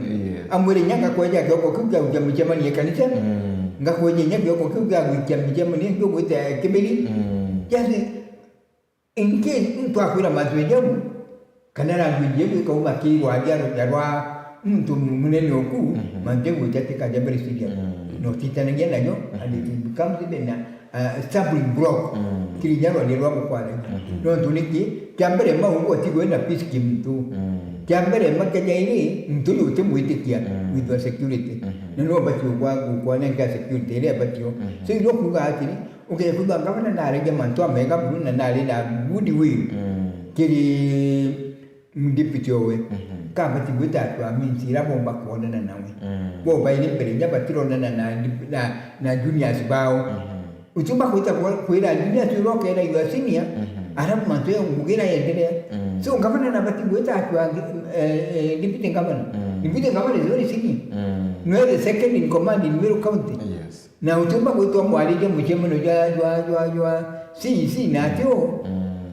Amwire inya ngakweja kioko kiu kia gukia micemanio kanisa, ngakweja inya kioko kiu kia gukia micemanio kiu gwita kibiri. Just in case muntu akwira mantu jau, kana language jau ikauma ki rwaria ruja rwa muntu munene oku, mantu jau gwita tikaja very serious. Na utitanagia najo, and it becomes even a, a stumbling block kiri inya rwaria rwa gukwaragia. Nontu niki? Kia mbere, mau utigwe na peace ki muntu. Kia mbere, makeja iri, muntu uyu utimwitikia with your security. Na no bati ugwa gukwana nkia security iria batio. So, iro kuga atiri, ukeja kwithwa ngavana naragia mantu amega buru na nari na good will kiri deputy owe. Kabati gwita atu a minsi ira bomba kwonana nawe. Bo bairi mbere inya batironana na, na, na juniors bao. Utiumba kwita kwa, kwira juniors ira ukera you are senior, arabu mantu ya ngugira yendelea. So, ngavana nabati gwita atu a, eh, eh, deputy governor. Deputy governor is very senior. No the second in command in Meru County. Yes. Na utiumba gwitwa mwariria mucemanio jwa, jwa, jwa, jwa C E C na atio,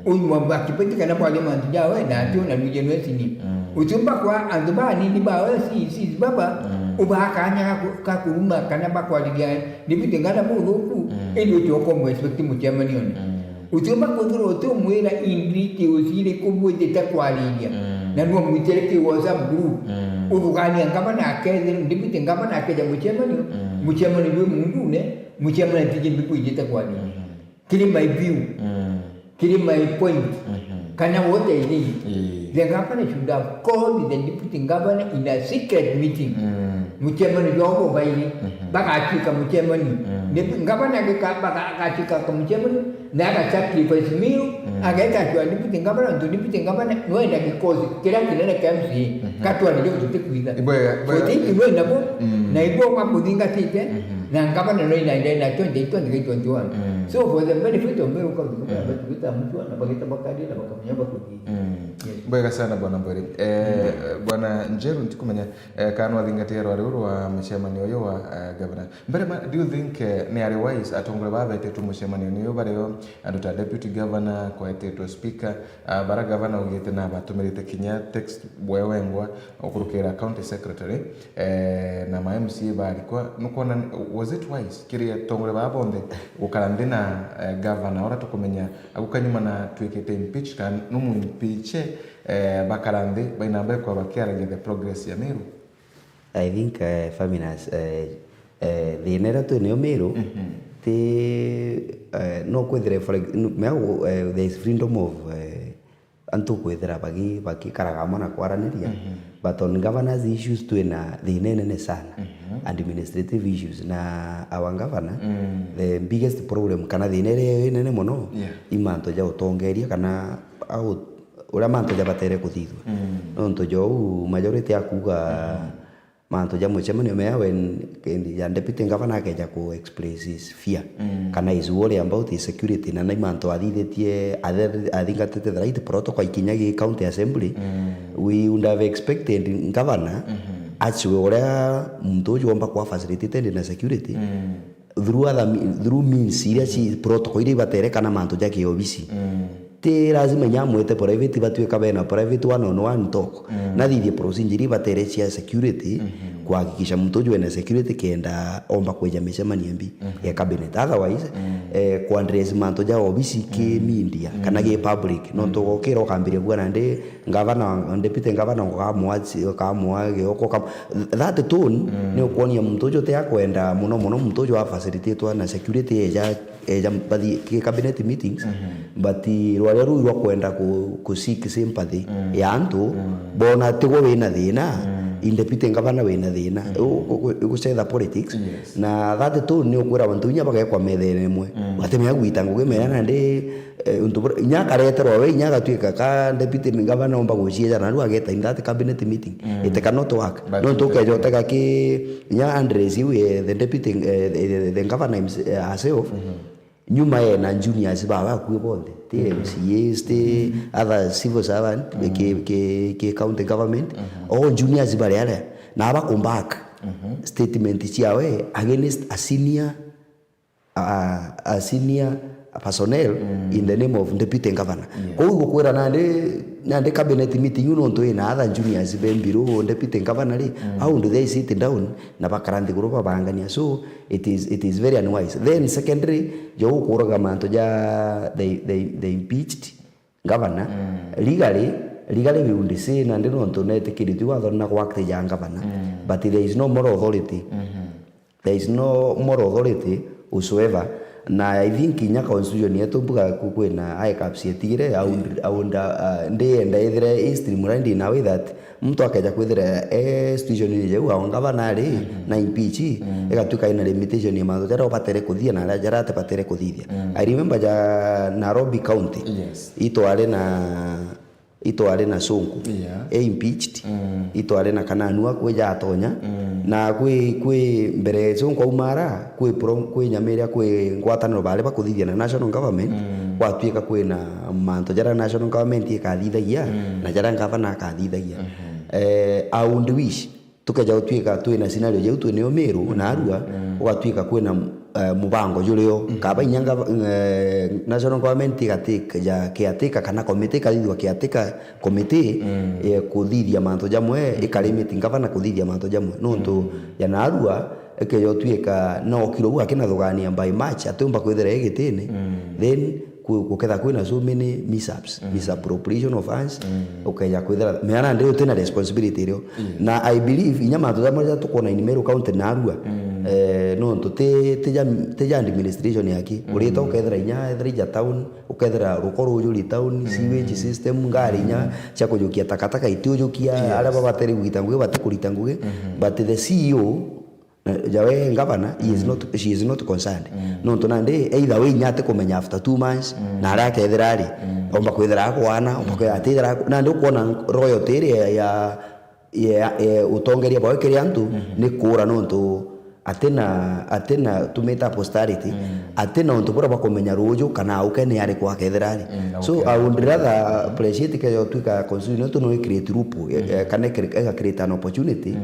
uimwa bakipeti kana mwaria mantu jawe na atio na ruje nwe sini. Utiumba kwa antu banini bawe C E Cs baba, ubaa kanya ga ku-, ga kuruma kana bakwariria deputy ngavana buthuku, indi utioka umu expect mucemanione. Utiumba kwithirwa uti umwira in details iriku bwijite kwariria. Na nwa mwitire ki WhatsApp group. Uthugania ngavana akethira, deputy ngavana akeja mucemanio, mucemanio jwi mundune, mucemanio tiji mbi bwijite kwariria. Kiri my view, kiri my point, kana what I think, the governor should have called the deputy governor in a secret meeting. mucemanio jwao bobairi, bagatuika mucemanio. Ni ngavana agika-, baga-, agatuika mucemanio, na agasacrifice Meru, ageta acua deputy ngavana, nontu deputy ngavana nwenda gikosi kiria kinene kia M C A, gatwarire gututi kwitha. Ibwega, ibwega. Forty eight nwe nabo, na ibwo bamuthingatite, na ngavana nwe na ndena twenty twenty twenty one. So for the benefit of Meru County, batuita mutua na bagita bakaria na bakamenya bakuthithia. Yes. Bwega sana, Bwana Mbori. Eh, Bwana Njeru, ntikumenya, eh, kana wathingatia rwari ruru rwa mucemanio uyu wa, eh, gavana. Mbere ma, do you think, eh, ni ari wise atongoria baa betetwe mucemanio uyu bario andu ta deputy governor, kwetetwe speaker, ah, bara gavana augite na batumirite kinya text bwe wengwa ukurukira county secretary, eh, na ma M C A barikwa, nukwona ni, was it wise kiri atongoria baa bonthe gukara nthi na, eh, gavana uria tukumenya aguka nyuma na twikite impeach, kana numu impeache, eh, bakara nthi baina mbere kwa bakiaragia the progress ya Meru? I think, eh, Faminas, eh, eh, thina iria twi nayo Meru, ti, eh, no kwithire, for ex-, n-, mea, eh, there is freedom of, eh, antu kwithira bagi-, bagikaraga amwe na kwaraniria, but on governance issues twina thina inene sana, administrative issues, na our governor, the biggest problem kana thina iria inene mono, i mantu ja utongeria kana au, uria mantu jabatere kuthithua. Nontu ja uu majority akuuga mantu ja mucemanio mea when, ya deputy governor akeja ku express his fear kana his worry about his security, na nai mantu athithitie, athe-, athingatite the right protocol ikinya gi county assembly. We would have expected governor acue uria muntu uju omba kwa facilitated na security through other me-, through means iria ci protocol iria ibatere kana mantu ja kiobisi. Ti lazima inya amwite private, batuika bena private one on one talk. Nathithie procedure iria ibatere cia security, kuhakikisha muntu uju ena security kenda omba kwija micemanio mbi ya cabinet. Otherwise, eh, kuaddress mantu ja obisi ki media kana gi public. Nontu gokira ukambiria kuga nandi Ngavana, deputy ngavana ukamwa, ukamwa gioko, ukam-, that tone ni ukuonia muntu uju ti akwenda muno muno muntu uju afacilitatwa na security eja, eja bathi ki cabinet meetings, but rwaria ruu rwa kwenda ku, ku seek sympathy ya antu, bona tigwe wina thina, i deputy ngavana wina thina. U, u, u, gucetha politics. Na that tone ni ukwira antu inya bagekwa methene imwe. Batimenya gwita ngugi mena nandi Eh, untu bura, inya akareterwa we, inya agatuika ka deputy governor omba guciejana, riu ageta in that cabinet meeting. It cannot work. But nontu ukeja utega ki, inya address iu, eh, the deputy, eh, the, the, the governor hims-, eh, herself, nyuma ena juniors bawe akui bonthe. Ti M C As, ti other civil servant, ki, ki, ki county government. O juniors baria aria, na aba kuback statement ciawe against a senior a, a senior personnel in the name of deputy governor. Kou gukwira nandi, nandi cabinet meeting iu nontu ina other juniors be below deputy governor ri, how do they sit down na bakara nthiguru babangania? So it is, it is very unwise. Then secondly, jo ukuraga mantu ja they, they, they impeached governor, legally, legally we would say nandi nontu netikiritue wathoni na gwakti ja governor, but there is no moral authority. There is no moral authority whosoever. Na I think inya constitution yetu mbuga ku kwina high caps yetigire, I would, I would, uh, ndienda ethire i streamlined in a way that muntu akeja kwithira e situation-ini jau, aonga bana ari na impeach, igatuika ina limitation ya mantu jaria ubatere kuthia na aria jaria atibatere kuthithia. I remember ja Nairobi County, itwari na itwari na Sonko e impeached, itwari na Kananua kwi jatonya, na kwi, kwi mbere Sonko aumara, kwi pro-, kwi nyamiria, kwi ngwataniro bari bakuthithia na national government, gwatuika kwina mantu jaria national government ikathithagia na jaria ngavana akathithagia. Eh, I would wish tukeja gutuika twina scenario jau twinayo Meru na Arua, ugatuika kwina, eh, mubango jurio. Kaba inya ngava-, eh, national government igatake ja caretaker kana committee, ikathithua caretaker committee, eh, kuthithia mantu jamwe, ikalimit ngavana kuthithia mantu jamwe. Nontu ya na Arua, ikeja gutuika no kiro bu akinathugania by March, atiumba kwithira e gitini, then ku-, guketha kwina so many mishaps, misappropriation of funds, ukeja kwithira, mea nandi utina responsibility irio. Na I believe, inya mantu jaria maria tukwona in Meru County na Arua, Eh, nontu ti, ti ja, ti ja administration yaki. Urita ukethira inya, ethira ija town, ukethira ruko rujuri town, sewage system, ngari inya cia kujukia takataka itiujukia, aria babatere kugita ngugi batikurita ngugi, but the C E O, eh, jawe governor, he is not, she is not concerned. Nontu nandi, either way, inya atikumenya after two months, na aria akethira ari, omba kwithira akwana, omba kwithira atithira aku-, nandi ukwona royalty iria ya, ya, ya, ya utongeria bwawe kiri antu, ni kuura nontu atina, atina tumita posterity, atina untu buria bakumenya ruuju kana auke ni ariku akethira ari. So, I would rather appreciate keja utwika constitution yetu no icreate loophole, eh, eh, kana icre-, iga create an opportunity,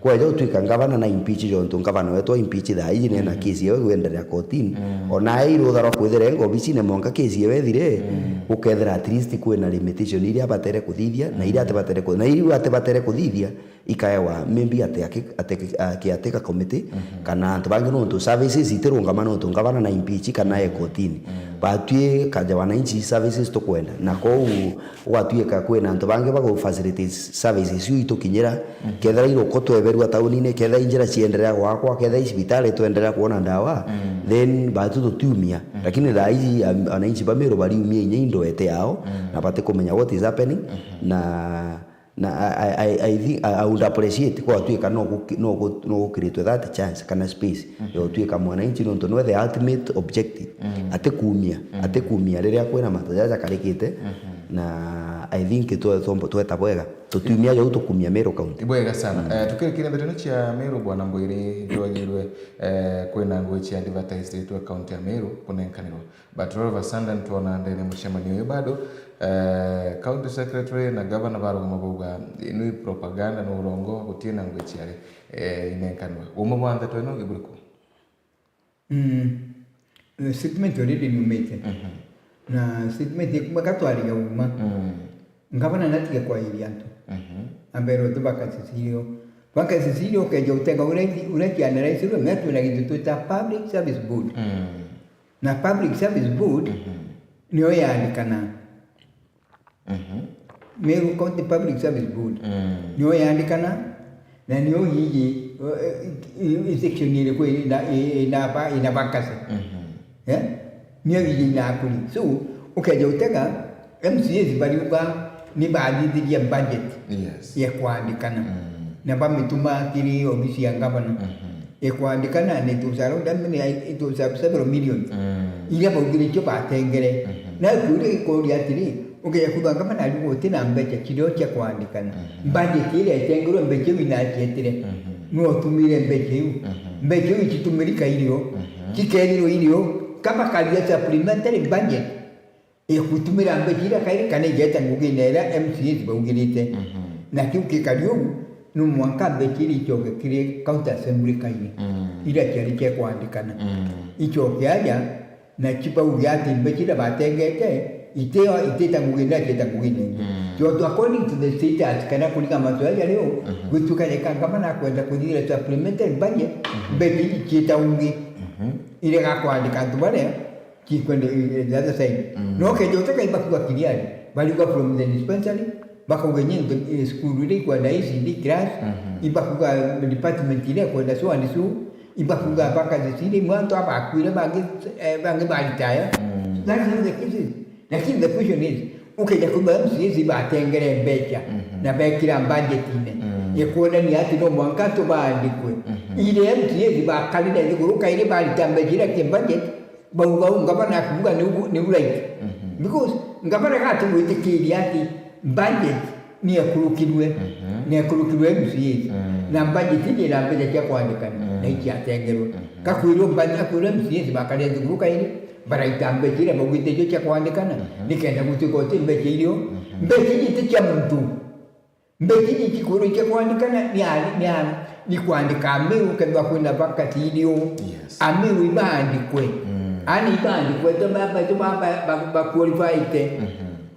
kweja utwika ngavana na impeach jontu ngavana wetu a impeach thaa iji nena case yawe gwenderea kotini. Ona ai rutha rwa kwithira enga obicine mwanka case yawe ethire, gukethira at least kwina limitation iria abatere kuthithia, na iria atibatere ku-, na iria atibatere kuthithia, ikaewa maybe ate aki-, ate-, a-, caretaker committee, kana antu bangi nontu services itirungama nontu ngavana na impeach kana e kotini. Batwi kaja wananchi services tukwenda. Na kou gwatwika kwina antu bangi bagu facilitate services iu itukinyira. Kethira iruko tweberua taunine, kethira injira cienderea gwakwa, kethira icibitari twenderea kwona ndawa, then batu tutiumia. Lakini thaa iji, am-, wananchi ba Meru bariumia inya indo ete yao, na batikumenya what is happening, na Na I, I, I, I think I, I would appreciate kwatwika no guki-, no gu-, no gukiritwe that chance kana space ya gutwika mwananchi, nontu nwe the ultimate objective. Atikumia, atikumia riria kwina mantu jaja jakarikite, na I think twe-, twomba-, tweta bwega, tutiumia jau tukumia Meru County. Ibwega sana. Eh, tukirikire ndeto ino cia Meru, Bwana Mbwiri, jwagirwe, eh, kwina ngugi cia advertise ritwe county ya Meru kunenkanirwa. But all of a sudden twona ndene mucemanio uyu bado, eh, county secretary na governor barugama bauga, "Ino i propaganda, ni urongo, gutina ngugi ciari, eh, inenkanwa." Uuma bwa ndeto ino iburiku? Mm. Eh, statement already niumite. Na statement ikuma katwariga uma. Ngavana natige kwairia antu. Ambere uti vacancies irio. Vacancies irio ukeja utenga uria ithi-, uria cianaraicirwe, na twina gintu twita Public Service Board. Na Public Service Board nio yaandikana. Meru County Public Service Board nio yaandikana, na nio hihi, eh, eh, section iriku ina, ina, ina vacancy. Eh? Nio hihi inakuri. So, ukeja utega, M C As bariuga ni bathithirie budget ya kwandikana. Na bamituma kiri obisi ya ngavana. Ikwandikana ni tu surround, I mean, it was several millions. Iria baugire icio batengere. Na kiuria gikuria atiri, ukeja kuthanga mana ariuga uti na mbeca cirio cia kwandikana. Budget iria itengerwe mbeca iu inacietire. No utumire mbeca iu. Mbeca iu icitumirika irio. Cikenirwe irio. Kama karia supplementary budget. Igutumira mbeca iria kairi kana igeta ngugine iria M C As baugirite. Na kiu gikari uu, no mwanka mbeca iria icoke kiri County Assembly kairi, iria ciari cia kwandikana. Icoke aja, na cibauge ati mbeca iria batengete, itio, itita ngugine iria cieta ngugine ingi. Ciontu according to the status, kana kuriga macoya jari uu, gwituka reka ngavana akwenda kuthithira supplementary budget, mbeca iria cieta ungi, irega kwandika antu baria, Chikwende, eh, the other side. No keja uteka ibakuga kiriari. Bariuga from the dispensary, bakauga inye nto, eh, school iria ikwenda E C D class, ibakuga department iria ikwenda so and so, ibakuga vacancies iria imwe antu abakwire bangi, eh, bangi baritaya. That is how the case is. Lakini the question is, ukeja kuuga M C As ibatengere mbeca na bekira budget-ine, ikwonania ati no mwanka antu baandikwe. Ile M C As bakarire nthiguru kairi barita mbeca iria cia budget, Bauga uu ngavana akuuga niu, niu right. Because ngavana gatigwitikiria ati budget ni ekurukirwe, ni ekurukirwe M C As. Na budget iji ina mbeca cia kwandikana, na iciatengerwe. Gakwirwo budget, akwirwo M C As bakare nthiguru kairi, baraita mbeca iria baugite icio cia kwandikana, nikenda gutuika uti mbeca irio. Mbeca iji ti cia muntu. Mbeca iji cikwirwa icia kwandikana ni a-, ni a-, ni kwandika Amiru, kethirwa kwina vacancy irio. Yes. Amiru ibaandikwe. Aana ibaandikwe, to ba, ba, to ba, ba, ba, ba qualified.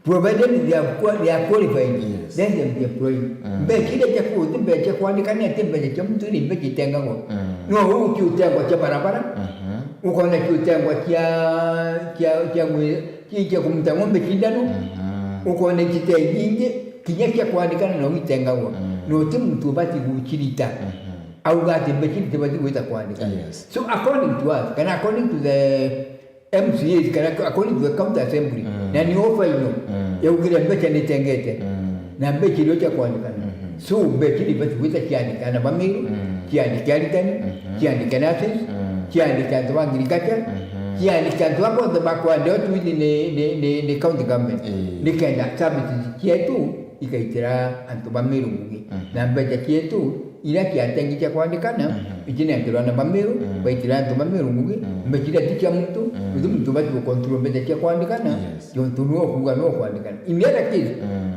Provided they are qua-, they are qualified, then they will be employed. Mbeca iria cia ku-, ti mbeca cia kwandikana, ti mbeca cia muntu, ni mbeca itengagwa. No uu ti utengwa cia barabara, ukona ti utengwa cia, cia, cia mwi-, cia, cia kumuta ng'ombe cindano, ukona icitei nyingi, kinya cia kwandikana no itengagwa. No ti muntu ubati gucirita. Auga ati mbeca itibati gwita kwandikana. Yes. So according to us, kana according to the M C As, kana according to the county assembly, mm, na ni o final, mm, yaugire mbeca nitengete, mm, na mbeca irio cia kwandikana. Mm-hmm. So mbeca ibati gwita ciandikana ba Meru, mm, ciandike aritani, mm-hmm, ciandike nurses, mm, ciandike antu ba agriculture, mm-hmm, ciandike antu ba bonthe bakwandeo twini ni, ni, ni, ni county government. Eh. Nikenda services cietu ikaitira antu ba Meru ngugi. Mhm. Na mbeca cietu iria ciatengi cia kwandikana, mhm, icinenkerwa na ba Meru, mhm, baitira antu ba Meru ngugi, mhm, mbeca iria ti cia muntu, mhm, ithu muntu bati gucontrol mbeca cia kwandikana, yes, jontu niwe ukuuga niwe kwandikana. In the other case, mhm,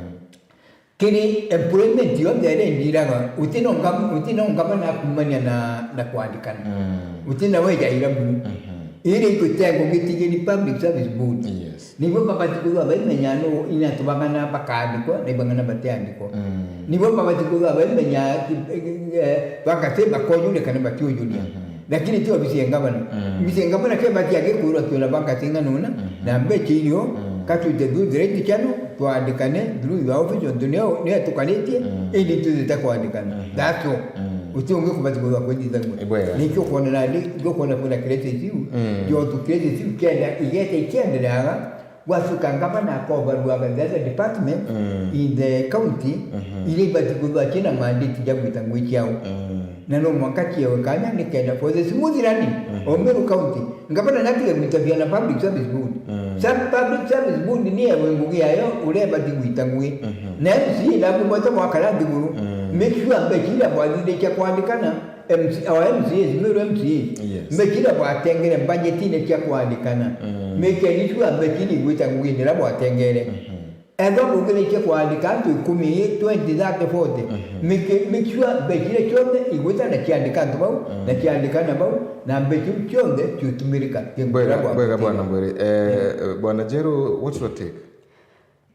kiri employment yonthe iria indiraga, uti no ngam-, uti no ngavana akumania na, na kwandikana. Mhm. Uti na weja irabu. Mhm. Iri igwitengo gitigiri Public Service Board. Yes. Nibo babati kwithirwa baimenya nu ina tubang'ana bakaandikwa na ibang'ana batiandikwa. Mm. Nibo babati kwithirwa baimenya ki-, eh, bakase bakojuria kana batiujuria. Mhm. Lakini ti obisi ya ngavana. Mm. Obisi ya ngavana ke bati agikwirwa twira bakase ng'anuna, mhm, na mbeca irio, mm, ka twite through the right channel, twandikane through your office, ontu nio, nio tukaritie, mm, indi twithite kwandikana. Mhm. That's all. Mm. Uti ungi kubati kwithirwa kwithithagua. Ibwega. Nikio ukwona nandi, nikio ukwona kwina crisis iu, mm, jontu crisis iu kenda, igeta ikiendereaga, gwatuika ngavana akobarua the other department, mm, in the county, mhm, iria ibati kwithirwa ciina mandate ja gwita ngugi ciao. Mm. Na no mwanka ciewe kanya nikenda for the smooth running, mhm, of Meru County. Ngavana natige gwita biana Public Service Board. Mm. Sa Public Service Board ni ewe ngugi yayo uria ibati gwita ngugi. Mhm. Na M C A ndabu mwete mwakara nthiguru. Mm. Make sure mbeca iria bwathithitie kwandikana, M C, our M C As, Meru M C As. Yes. Mbeca iria bwatengere mbanjetine cia kwandikana. Mm. Make sure mbeca iria igwita ngugine iria bwatengere. Mhm. Ethwa bugiritie kwandika antu ikumi, twenty, thirty, forty. Mhm. Make, make sure mbeca iria cionthe igwita na ciandika antu bau, mm, na ciandika na bau, na mbeca iu cionthe ciutumirika. Bwega, bwega, Bwana Mbwere. Eh, eh, Bwana Jeru, what's your take?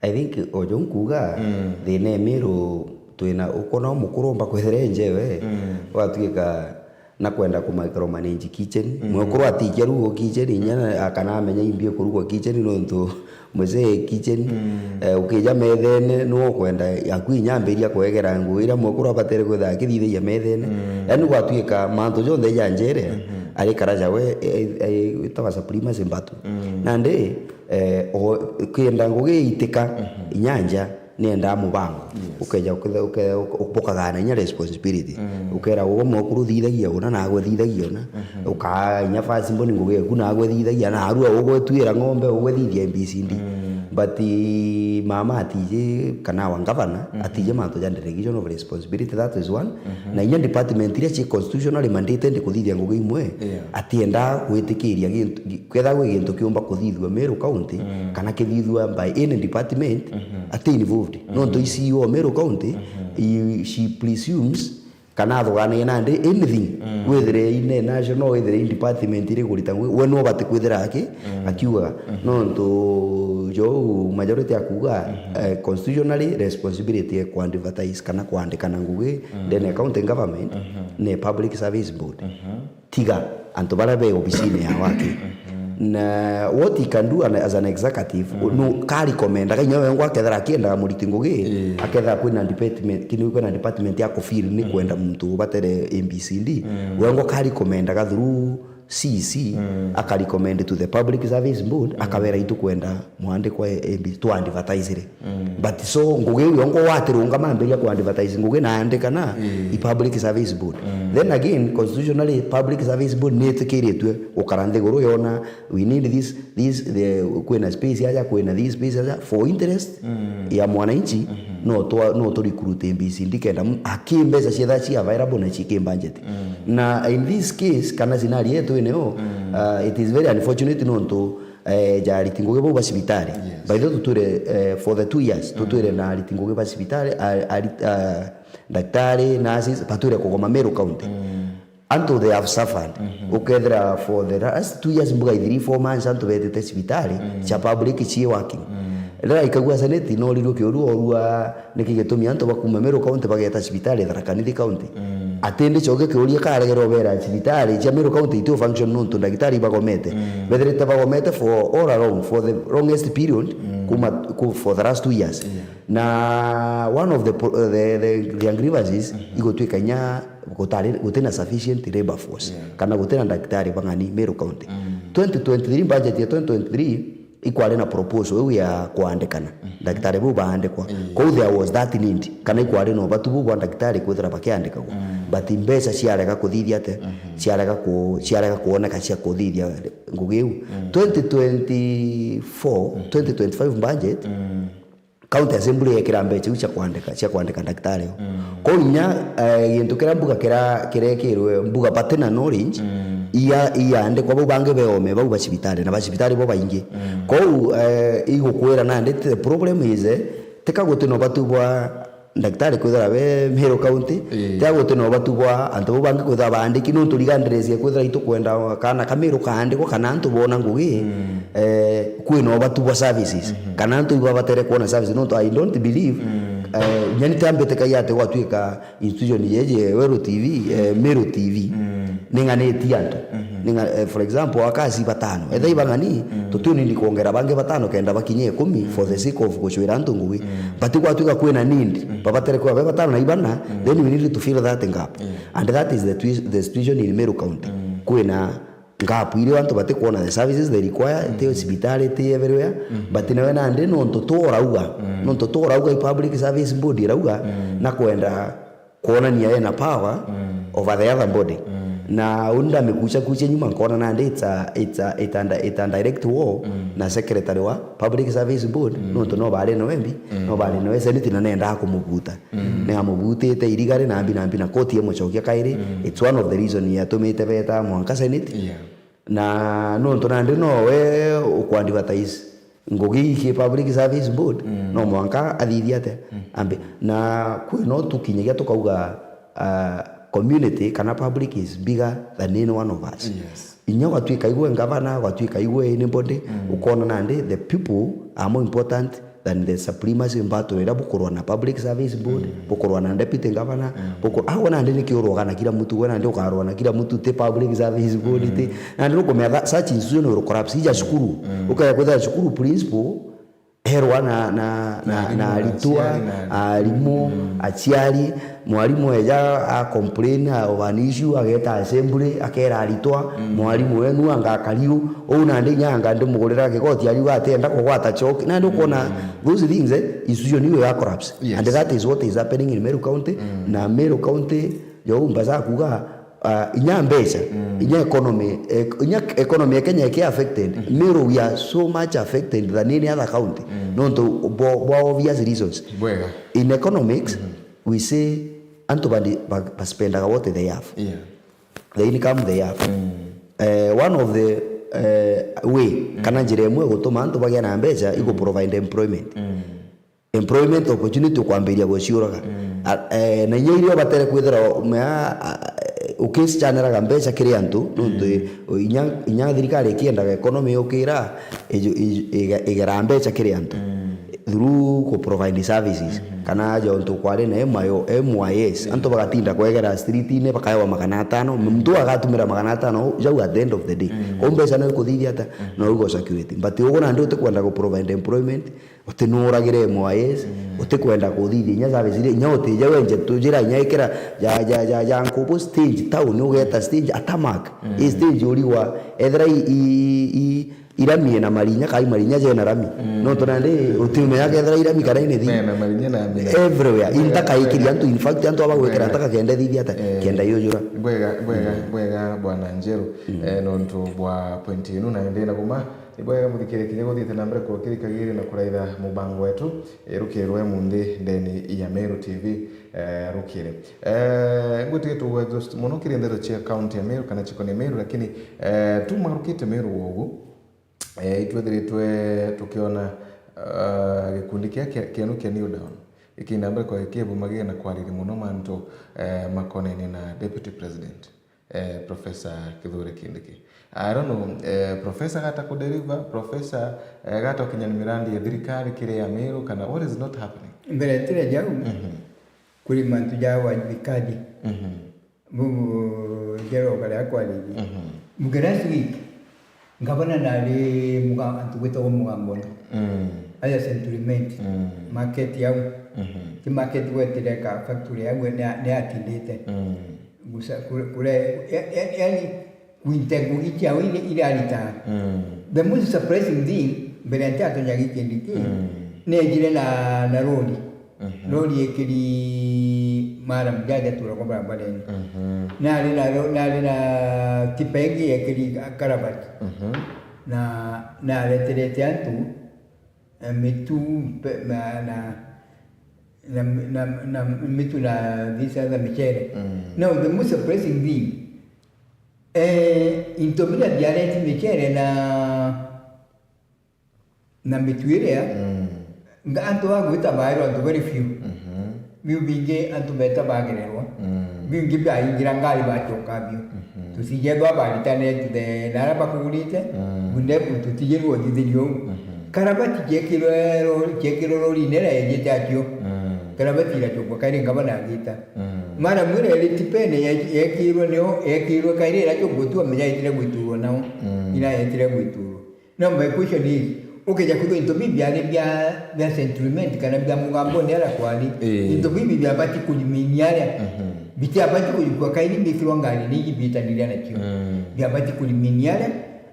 I think ojo nkuuga, mm, thina e Meru twina, ukona umukuru umba kwithira enjewe, mm, watuika na kwenda ku micromanage kitchen. Mm. Mwekuru atikia rugo kitchen, inya na-, kana amenya imbi kurugwa kitchen, nontu mzee kitchen, mm, eh, ukija methene, niwe ukwenda yaku inya ambiria kwegera ngugi iria mwekuru abatere kwithira akithithagia methene. Mm. Yaani gwatuika mantu jonthe ja njere, mhm, ari karaja we, eh, eh, itawa supremacy mbatu. Mm. Nandi, eh, o, kenda ngugi itika, mhm, inya nja, niendaa mubango. Yes. Ukeja uke-, uke-, uke-, bukagana inya responsibility. Mm. Ukera ugo mwekuru thithagia una, nagwe thithagia una. Mhm. Ukaa inya first born ngugi eku, nagwe thithagia, na arua ugwe twira ng'ombe, ugwe thithia A B C D. Mm. But, eh, mama atiji, kana wa ngavana, mhm, atiji mantu ja delegation of responsibility, that is one. Mhm. Na inya department iria ci constitutionally mandated kuthithia ngugi imwe, yeah, atienda gwitikiria gintu, gi-, kethira gwi gintu kiumba kuthithua Meru County, mm, kana kithithua by any department, mhm, ati involved. Mhm. Nontu i C E O Meru County, mhm, i-, she presumes kana athuganagia nandi anything, mm, withire ine national, withire in department iri kurita ngugi, we no bati kwithira aki-, mm, akiugaga. Mhm. Nontu jo majority akuga, mhm, eh, constitutionally responsibility ya ku advertise kana kwandikana ngugi, mm, ndene ya county government, mhm, ni Public Service Board. Mhm. Tiga antu baria be obisine ya waki. Mhm. Na what he can do an-, as an executive, mm, no ka recommend, ka inya wengwa akethira akiendaga muriti ngugi, eh, akethira kwina department, kini kwina department ya kufeel ni, mm, kwenda muntu ubatere A B C D. Mm. Wengwa ka recommend ga through C C, mm, aka recommend to the Public Service Board, mm, akabera itu kwenda mwandikwa A B C, tu advertise ri. Mm. But so, ngugi iu yongo watirungama ambiria ku advertise ngugi na andika na, mm, i Public Service Board. Mm. Then again, constitutionally, Public Service Board nitikiritue gukara nthiguru yona, we need this, this, the, kwina space aja, kwina this space aja, for interest, mm, ya mwananchi, mhm, no twa-, no tu recruit A B C D kenda mu-, aki mbeca cietha ci available na ci ki budget. Mm. Na in this case, kana scenario yetu ine yo, mm, uh, it is very unfortunate nontu eh, ja ariti ngugi bau ba cibitari. Yes. By the way, tutwire, eh, for the two years, mm, tutwire na ariti ngugi ba cibitari, a-, ari-, ah, daktari, nurses, batwire kugoma Meru County. Mm. Antu they have suffered. Mhm. Ukethira for the last two years, mbuga three, four months, antu betite cibitari, mm, cia public, ci working. Mm. Riria ikagua Senate, no rirwe kiuru orua Niki gitumi antu ba kuuma Meru County bageeta cibitari Tharaka Nithi County? Mm. Ati ndi coke kiuria karegere ubera cibitari cia Meru County itio function nontu ndagitari ibagomete. Mm. Bethirite bagomete for all along, for the longest period, mm, kuma, ku-, for the last two years. Yeah. Na one of the pro-, the, the, their grievances, mhm, igutwika inya gutari, gutina sufficient labor force, yeah, kana gutina ndagitari bang'ani Meru County. Mm. Twenty twenty-three, budget ya twenty twenty-three, ikwari na proposal iu ya kwandikana. Mm. Ndagitari bau baandikwa. Mm. Kou there was that need, kana ikwari na ubatu buu bwa ndagitari kwithira bakiandikagwa. Mm. But mbeca ciarega kuthithia ate, mm-hmm, ciarega ku-, ciarega kuoneka cia kuthithia ngugi iu. Mm. Twenty twenty-four, mm, twenty twenty-five budget, mm, County Assembly yekira mbeca iu cia kwandika, cia kwandika ndagitari o. Mm. Kou inya, eh, gintu kiria mbuga kira-, kirekirwe, mbuga batina knowledge, mm, iya-, iyaandikwa bau bangi beome, bau ba cibitari, na ba cibitari bo baingi. Mm. Kou, eh, igukwira nandi, the problem is, eh, tika gutina ubatu bwa ndagitari kwithira be Meru County, ii, tia gutina ubatu bwa antu bau bangi kwithira baandiki, nontu rigandirecia kwithira itukwenda kana ka Meru kaandikwa, kana antu boona ngugi, mm, eh, kwina ubatu bwa services, mhm, kana antu ibabatere kwona services, nontu I don't believe, mm, eh, nyani tiambitikagia ati gwatuika institution yeje Weru T V, eh, Meru T V, mm, ning'anitie antu. Mhm. Ninga-, eh, for example, akasi batano. Etha ibang'ani, mm, tutiunindi kwongera bangi batano kenda bakinye ikumi for the sake of gucwira antu ngugi. Mm. But gwatuika kwina need, mm, babatere kuba be batano na ibana, mm, then we need to fill that gap. Yeah. And that is the twi-, the situation in Meru County. Mm. Kwina gap iria antu batikwona the services they require, mm, ti cibitari, ti everywhere. Mm. But nawe nandi nontu tu urauga, mm, nontu tu urauga i Public Service Board irauga, mm, na kwenda kwonania ena power, mm, over the other body. Mm. Na uni ndamikuchakuchia nyuma nkona nandi it's a, it's a, it's a, it's a direct war, mm, na secretary wa Public Service Board, mm, nontu no bari no MP, mm, no bari no Senate na nendaa kumubuta. Mm. Ni amubutite irigari na mbi na mbi na koti imucokia kairi. Mm. It's one of the reason yatumite beta mwanka Senate. Yeah. Na nontu nandi nowe ukwadvertise ngugi iki Public Service Board, mm, no mwanka athithie ate, mm, ambe. Na kwi no tukinyagia tukauga, ah, community kana public is bigger than any one of us. Yes. Inya gwatuika igwe ngavana, gwatuika igwe anybody, mm, ukona nandi the people are more important than the supremacy battle iria bukurwa na Public Service Board, mm, bukurwa na deputy governor, mm, buku-, agwe nandi niki urwaga na kila mtu, gwe nandi ukarwa na kila mtu, ti Public Service Board, mm, ti, nandi nukumenya that such institution will collapse. Ija cukuru, mm, ukaya kwithira cukuru principal erwa na, na, na, na aritwa, aciari, mm, mwarimu eja a complain of an issue, ageta assembly, akera aritwa, mm, mwarimu wenu anga akariu, uu nandi inya anga ndimugurira kigoti ariuga atienda kugwata choki. Nandi ukona, mm, those things, eh, institution iu ya collapse. Yes. And that is what is happening in Meru County. Mm. Na Meru County, jo umba za kuga, ah, inya mbeca, mm, inya economy, ek-, inya economy ya Kenya iki affected. Mm. Meru, we are so much affected than any other county. Mm. Nontu bwa, bwa obvious reasons. Bwega. In economics, mm-hmm, we say antu bandi-, ba-, baspendaga what they have. Yeah. The income they have. Mm. Eh, one of the, eh, way, mm, kana njira imwe gutuma antu bagia na mbeca, mm, igu provide employment. Mm. Employment opportunity ukwambiria guciuraga. Mm. A, eh, na inya iria ubatere kwithira o-, mea, a, ukichaneraga mbeca kiri antu, nontu, mm, i-, inya, inya thirikari ikiendaga economy yukira, iju-, iju-, iga-, igera mbeca kiri antu. Mm. Through ku provide services. Mm-hmm. Kana aja untu kwari na M I O, M Y S. Mm. Antu bagatinda kwegera street-ini, bakaewa magana atano. Mm. Muntu agatumira magana atano, jau at the end of the day. Mm. Kou mbeca no ikuthithia ata? Mm. No igo circulate. But ugu nandi utikwenda ku provide employment, utinuragire M Y S, mm, utikwenda kuthithia inya service iria, inya utija wenje tujira inya ikira ja, ja, ja, ja Nkubu stage town, ugeta stage a tarmac. Mm. I stage urigwa, ethira i, i, i, i, irami ena marinya, kai marinya jena rami. Mm. Nontu nandi utiumenya kethira irami kana ine thi. Mena marinya na mena. Everywhere. Wega, intaka ikiri wega. Antu, in fact, antu aba gwikira, wega, ntaka kenda thithi ata, eh, kenda yujura. Bwega, bwega, mm, bwega, Bwana Njeru. Mm. Eh, nontu bwa point inu na indi na guma. Ni bwega muthikire kinya guthiite na mbere kurukirikagiria na kuraitha mubango wetu, eh, rukiri rwa munthi ndeni ya Meru T V, eh, rukiri. Eh, ngwitikia tugu exhaust muno kiri ndeto cia county ya Meru kana cikoni Meru, lakini, eh, tumarukite Meru wogu, eh, itwethiritwe tukiona, eh, gikundi kia, kia, kienu kia New Dawn ikiina mbere kwa kibumagia na kwariria muno mantu, eh, makonene na deputy president. Eh, Professor Kithure Kindiki. I don't know, eh, Professor gata ku deliver, Professor, eh, gata ukinya ni mirandi ya thirikari kiri ya Meru, kana what is not happening? Mbere tire jau, mhm, kuri mantu ja wajibikaji. Mhm. Bubu njero kare akwaririe. Mhm. Muge last week, ngavana nari muga-, antu gwitagwo Mugamboni. Mm. Aja Century Mint. Mm. Market yau. Mhm. Ti market gwetire ka factory yau ni, ni atindite. Mm. gusa-, kure-, kure-, ya-, ya-, yani, gwita ngugi ciao iria iraritaga. Mm. The most surprising thing, mbere ya ntiatonya gikindi ki, mm, nejire na, na rori. Mhm. Rori ekiri mara mjaja turagwa barabarene. Mhm. Nari na ro-, nari na tipa ingi ekiri ka-, karabati. Mhm. Na, nareterete antu, eh, mitu, pe-, na, na, na, na, na mitu na these other michere. Mm. Now, the most surprising thing, eh, into biria biareti michere na, na mitu iria, mm, nga antu bagwita bairwa antu very few. Mhm. Biu bingi antu beta bagererwa. Mm. Biu bingi biaingira ngari bacoka bio. Mhm. Tusijethwa baritane to the, na aria bakugurite, mm, bunde tutijirwe uthithirio uu. Mhm. Karabati ciekirwe ro-, ciekirwe rorine iria yejite acio. Mm. Karabati iracokwa kairi ngavana agita. Mm. Mara mwira iri tipene ye-, yekirwe nio, yekirwe kairi iracokwa tu amenya yetire gwiturwa nao. Mm. Ira yetire gwiturwa. Now my question is, ukeja kwithwa into biu biari bia, bia sentiment kana bia mugambone aria kwari, ii, into biu biabati kurimainia aria, mhm, bitiabati kujukua kairi bikirwa ngari ni igibitanire nacio. Mm. Biabati kurimainia aria,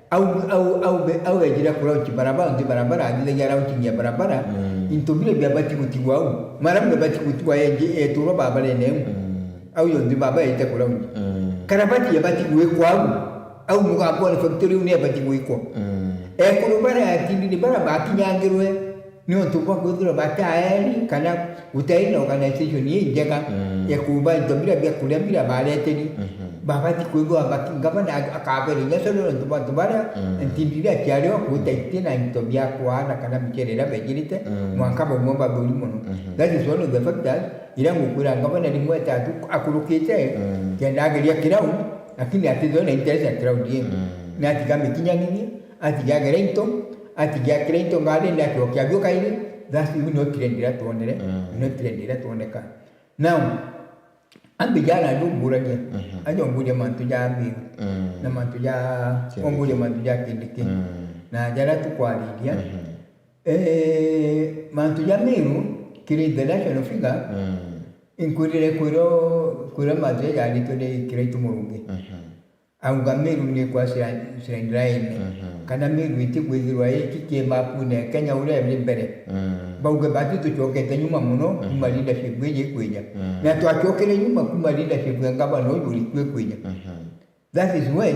au, au, au, be-, au ejire kuraunchi barabara, nthi barabara, athithagia raunchingi ya barabara, mm, into biria biabati gutigwa au. Mara biabati gutigwa engi, eturwa barabarene au. Mm. Au yo nthi baba yaite kuraunchi. Mm. Karabati yabati gwikwa au. Au mugambone factory iu ni yabati gwikwa. Mm. Ekuru baria atindire baria bakinyangirwe, niuntu bwa kwithirwa bataeri kana gutaeri na organization injega, mm, ya kuuba into biria bia kuria biria bareteri. Mhm. Babati kwithirwa baki-, ngavana ak-, akabere inya solo niuntu bwa antu baria, mm, ntindire aciari o kuta iti na into bia kwaana kana michere iria bejirite, mm, mwanka baumwe bathuri mono. Mhm. That is one of the factors iria ngukwira ngavana rimwe etatu akurukite, mm, kenda ageria kirau, lakini atithwe na interest ya crowd ii. Mm. Na atiga mikinyangithie, atiga agere into, atiga akira into ngari, ni acokia bio kairi, that's you no trend iria twonere, mm, no trend iria twoneka. Now, ambi jana ndumburagia, mhm, aja umburia mantu ja Miru, mm, na mantu ja, Kindiki. Umburia mantu ja Kindiki. Mm. Na jaria tukwariria, mhm, eh, mantu ja Miru, kiri the national figure, mm, inkwirire kwira, kwira mantu jaja aritwe ni Kiraitu Murungi. Mhm. Auga Miru ni kwa sira-, sira line. Mhm. Kana Miru iti kwithirwa iki ki mapune ya Kenya uria iri mbere. Mm. Bauge bati tucokete nyuma mono, mhm, kuma leadership iji ikwija. Mm. Na twacokere nyuma kuma leadership ya ngavana uyu uriku ikwija. Mhm. That is when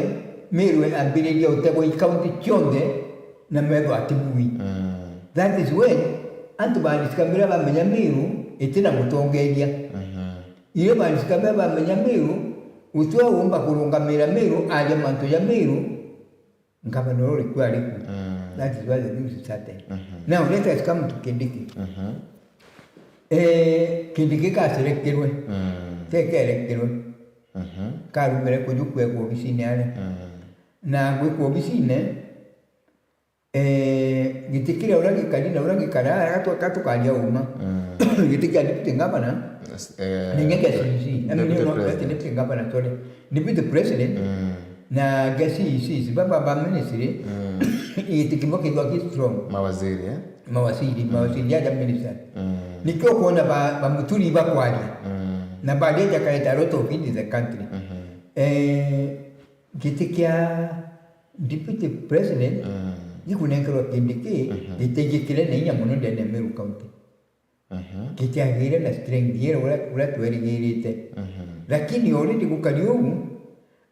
Miru ambiriria utegwa i county cionthe na metho atibui. Mm. That is when antu ba Addis Ababa bamenya Miru itina mutongeria. Mhm. Irio bandika bea bamenya Miru, gutio umba kurungamira Miru, aria mantu ja Miru, ngavana uria uriku ariku. Mm. That is why the thing started. Mhm. Now let us come to Kindiki. Mhm. Eh, Kindiki kaserekirwe. Mm. Tekerekirwe. Mhm. Karumire kuju kwekwa obisine aria. Mm. Na gwikwa obisine, eh, giti kiria uria gikari na uria gikara, ara gatu-, gatukaria uma. Mm. Giti kia deputy governor, yes, eh, na inya kia C E C. I mean, deputy no, president. Deputy governor, sorry. Deputy president, mm, na kia C E C, si baba ba ministry, mm, giti kimwe kithwa ki strong. Mawaziri, eh? Mawaziri, mm, mawaziri aja minister. Mm. Nikio kwona ba, ba Muturi bakwaria. Mm. Na baria jakareta a lot of in the country. Mhm. Eh, giti kia deputy president, mm, gikunenkerwa Kindiki, mhm, giti gikire na inya mono ndene ya Meru County. Mhm. Gitiagire na strength iria uria, uria twerigirite. Mhm. Lakini already gukari uu,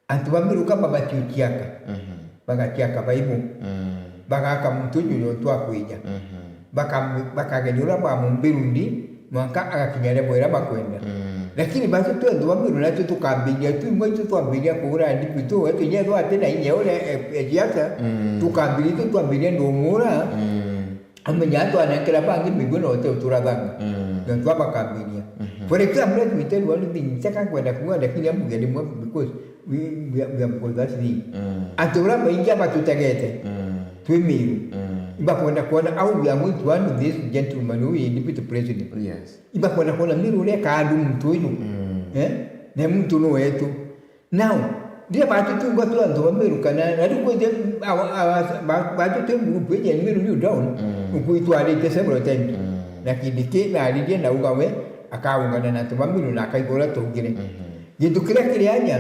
antu ba Meru kaba batiuciaka. Mhm. Bagaciaka baibu. Mm. Bagaka muntu uju nontu akwija. Mhm. Baka-, bakageria uria bamumbirundi, mwanka agakinya level iria bakwenda. Mm. Lakini batu twe antu ba Meru natwe tukambiria, tu imwe itu twambiria kuura ndibitũ, wetu inya ethwa ati na inya uria e, e siasa, mm, tukambiria itu twambiria ndumuura, mm, amenya atwanenkera bangi migwi na uti uturathanga. Mm. Nontu abakambiria. Mhm. For example, let me tell you one thing, nchaka kwenda kuuga, lakini ambuge ndimwe because we, we, we have got that thing. Mm. Antu uria baingi abatutegete, mm, twi Meru. Mm. Ibakwenda kwona how we are going to handle this gentleman who is deputy president. Yes. Ibakwenda kwona Meru uria ekaandu muntu uyu. Mm. Eh? Na muntu ni wetu. Now, riria batutunga twi antu ba Meru kana, na riu kwithia, awa, awa, ba, batu twi group iji ya Meru New Dawn, mm, ukwitwarite several times. Mm. Na Kindiki naririe na auga we, akaungana na antu ba Meru na akaigua uria twaugire. Mhm. Gintu kiria kiri aja,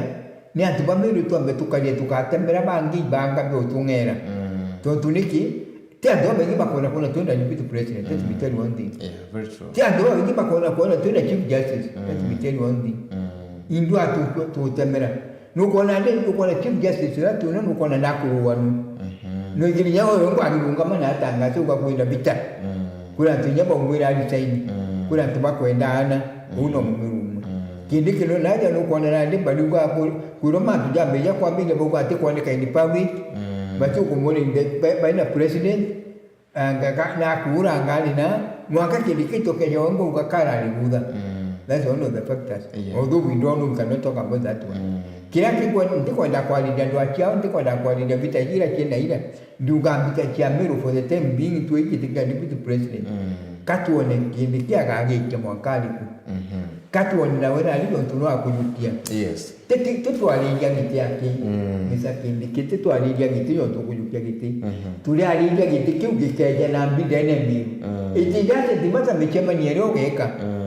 ni antu ba Meru twambe tukaria tugatemera bangi ibanga bia utung'era. Mm. Tontu niki? Ti antu babaingi bakwenda kwona twina deputy president, let me tell you one thing. Yeah, very true. Ti antu babaingi bakwenda kwona twina chief justice, let me tell you one thing. Mm. Indua tu-, tu-, tutemera. Nukwona ndi, nukwona chief justice uria twina, nukwona ndakuruganu. Mhm. Nwigiri nya uyu ngwagirungama na atangaze ugakwenda bita. Mm. Kuri antu inya baumwira resign. Mm. Kuri antu bakwenda ana, uu no mumiru umwe. Mm. Kindi kino naja nukwona nandi bariuga ku-, kwirwa mantu jambeja kwambiria bauga ati kwoneka in public. Mm. Bati ukumwona in the, by, by na president, ah, nga-, ga-, na kuura ngari na mwanka kindi kitu keja wongo ugakarari gutha. Mm. That's one of the factors. Yeah. Although we don't know, we cannot talk about that one. Mm. Kiria kikwe-, ntikwenda kwariria andu a ciao, ntikwenda kwariria vita ira ciena ira. Ndiuga mbita cia Meru for the time being, twijitikia deputy president. Mm. Ka twone kindi kia agagikia mwanka ariku. Mhm. Ka twone nawe nari nontu no akujukia. Yes. Titi, titwariria giti aki. Mm. Misa kindi ki, titwariria giti nontu kujukia giti. Mhm. Turiariria giti kiu gikeja na mbindene Meru. Mm. It doesn't matter micemanio iria ugeka. Mm.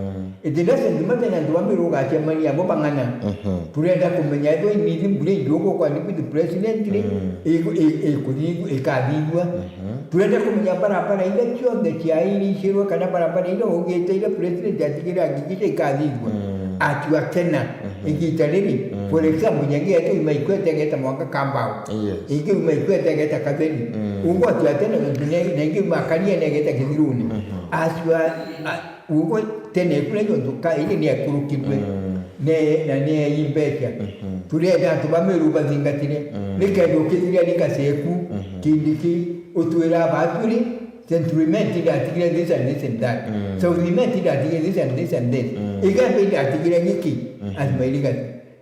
It doesn't matter ni antu ba Meru ugacemania abo bang'ana. Mhm. Turenda kumenya ethwa imithi mbura ingi ugukwa deputy president ri, mm, iku-, i-, ikuthithua, ikathithua. Mhm. Turenda kumenya barabara iria cionthe ciairicirwe kana barabara iria ugite iria president atigire agigica ikathithua. Mm. Atua tena, mhm, igita riri, mm, for example, nyangi yetu ima ikwete igeta mwanka Kambao. Yes. Ingi uma ikwete igeta Katheri. Mm. Ugu atua tena nontu ne-, na ingi uma Kania na igeta Kithiruni. Mhm. Atua, a-, Ugo tene kuria nontu ka iri ni ekurukirwe, mm, ne, na ni ei mbeca. Mhm. Turenda antu ba Meru bathingatire. Mm. Ni kenda ukithiria rigaci eku, mhm, Kindiki, utwira aba atwiri, Central Imenti ndatigire this and this and that. Mm. South Imenti ndatigire this and this and this. Mm. Igembe ndatigire giki, mhm, as my legacy.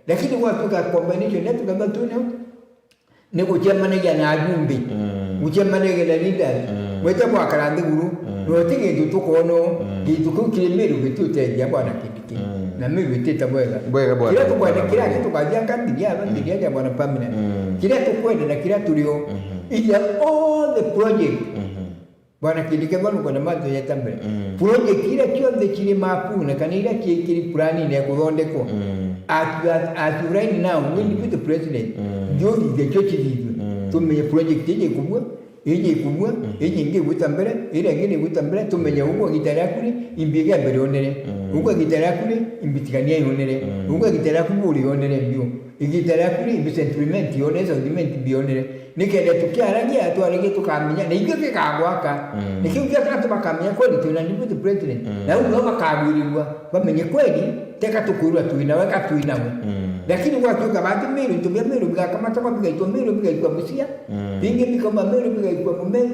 Lakini gwatuka combination yetu kama tu ni Ni gucemanagia na ajumbe, mm, gucemanagia na leaders, mm, gwete gwakara nthiguru, mm, na uti gintu tukono, mm, gintu kiu kiri Meru gitiuteethia bwana Kindiki. Mm. Na Meru itite bwega. Bwega bwana. Kiria tukwenda, kiria tukathia ka ndiria, mm, ndiria ja bwana permanent. Mm. Kiria tukwenda na kiria turio, mhm, is all the project. Mhm. Bwana Kindiki, bwana ukwenda mantu yeta mbere. Mm. Project iria cionthe ciri mapune kana iria ciikiri planine ya kuthondekwa. Mm. At, at, at right now, we, mm, deputy president, mm, ndio thithe cio cithithue. Mm. Tumenye project iji ikubua, iji ikubua, mm, iji ingi igwita mbere, iria ingi ni igwita mbere, tumenye ugwe igita riaku ri, imbi iga mbere yonere. Mm. Ugwe igita riaku ri, imbi tigania yonere. Mm. Ugwe igita riaku buri yonere mbio. Igita riaku ri, imbi Central Imenti yonere, South Imenti mbi yonere. Nikenda tukiaragia, twaragia tukamenya, na ithui gikagwaka. Mm. Nikio gituma antu bakamenya kweli twina deputy president. Mm. Na u no bakagwirirua, bamenye kweli, teka tukwirwa twina we, ka twina we. Mm. Lakini gwatuika bati Meru, into bia Meru bigakamatagwa, bigaitwa Meru, bigaitwa Busia. Mm. Bingi bikauma Meru, bigaitwa Bomet.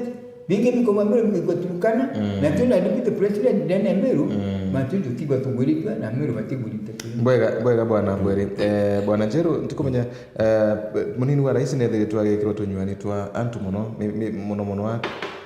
Bingi bikauma Meru, bigaitwa Turkana. Mm. Na twina deputy president ndene ya Meru, mm, mantu jutigwa tugwiritwe, na Meru batigwirite. Bwega, bwega bwana Mbwiri. Eh, bwana Njeru, ntikumenya Eh, munini wa rais nethiritwe agikirwa tunywani twa antu mono, mi-, mi-, mono mono a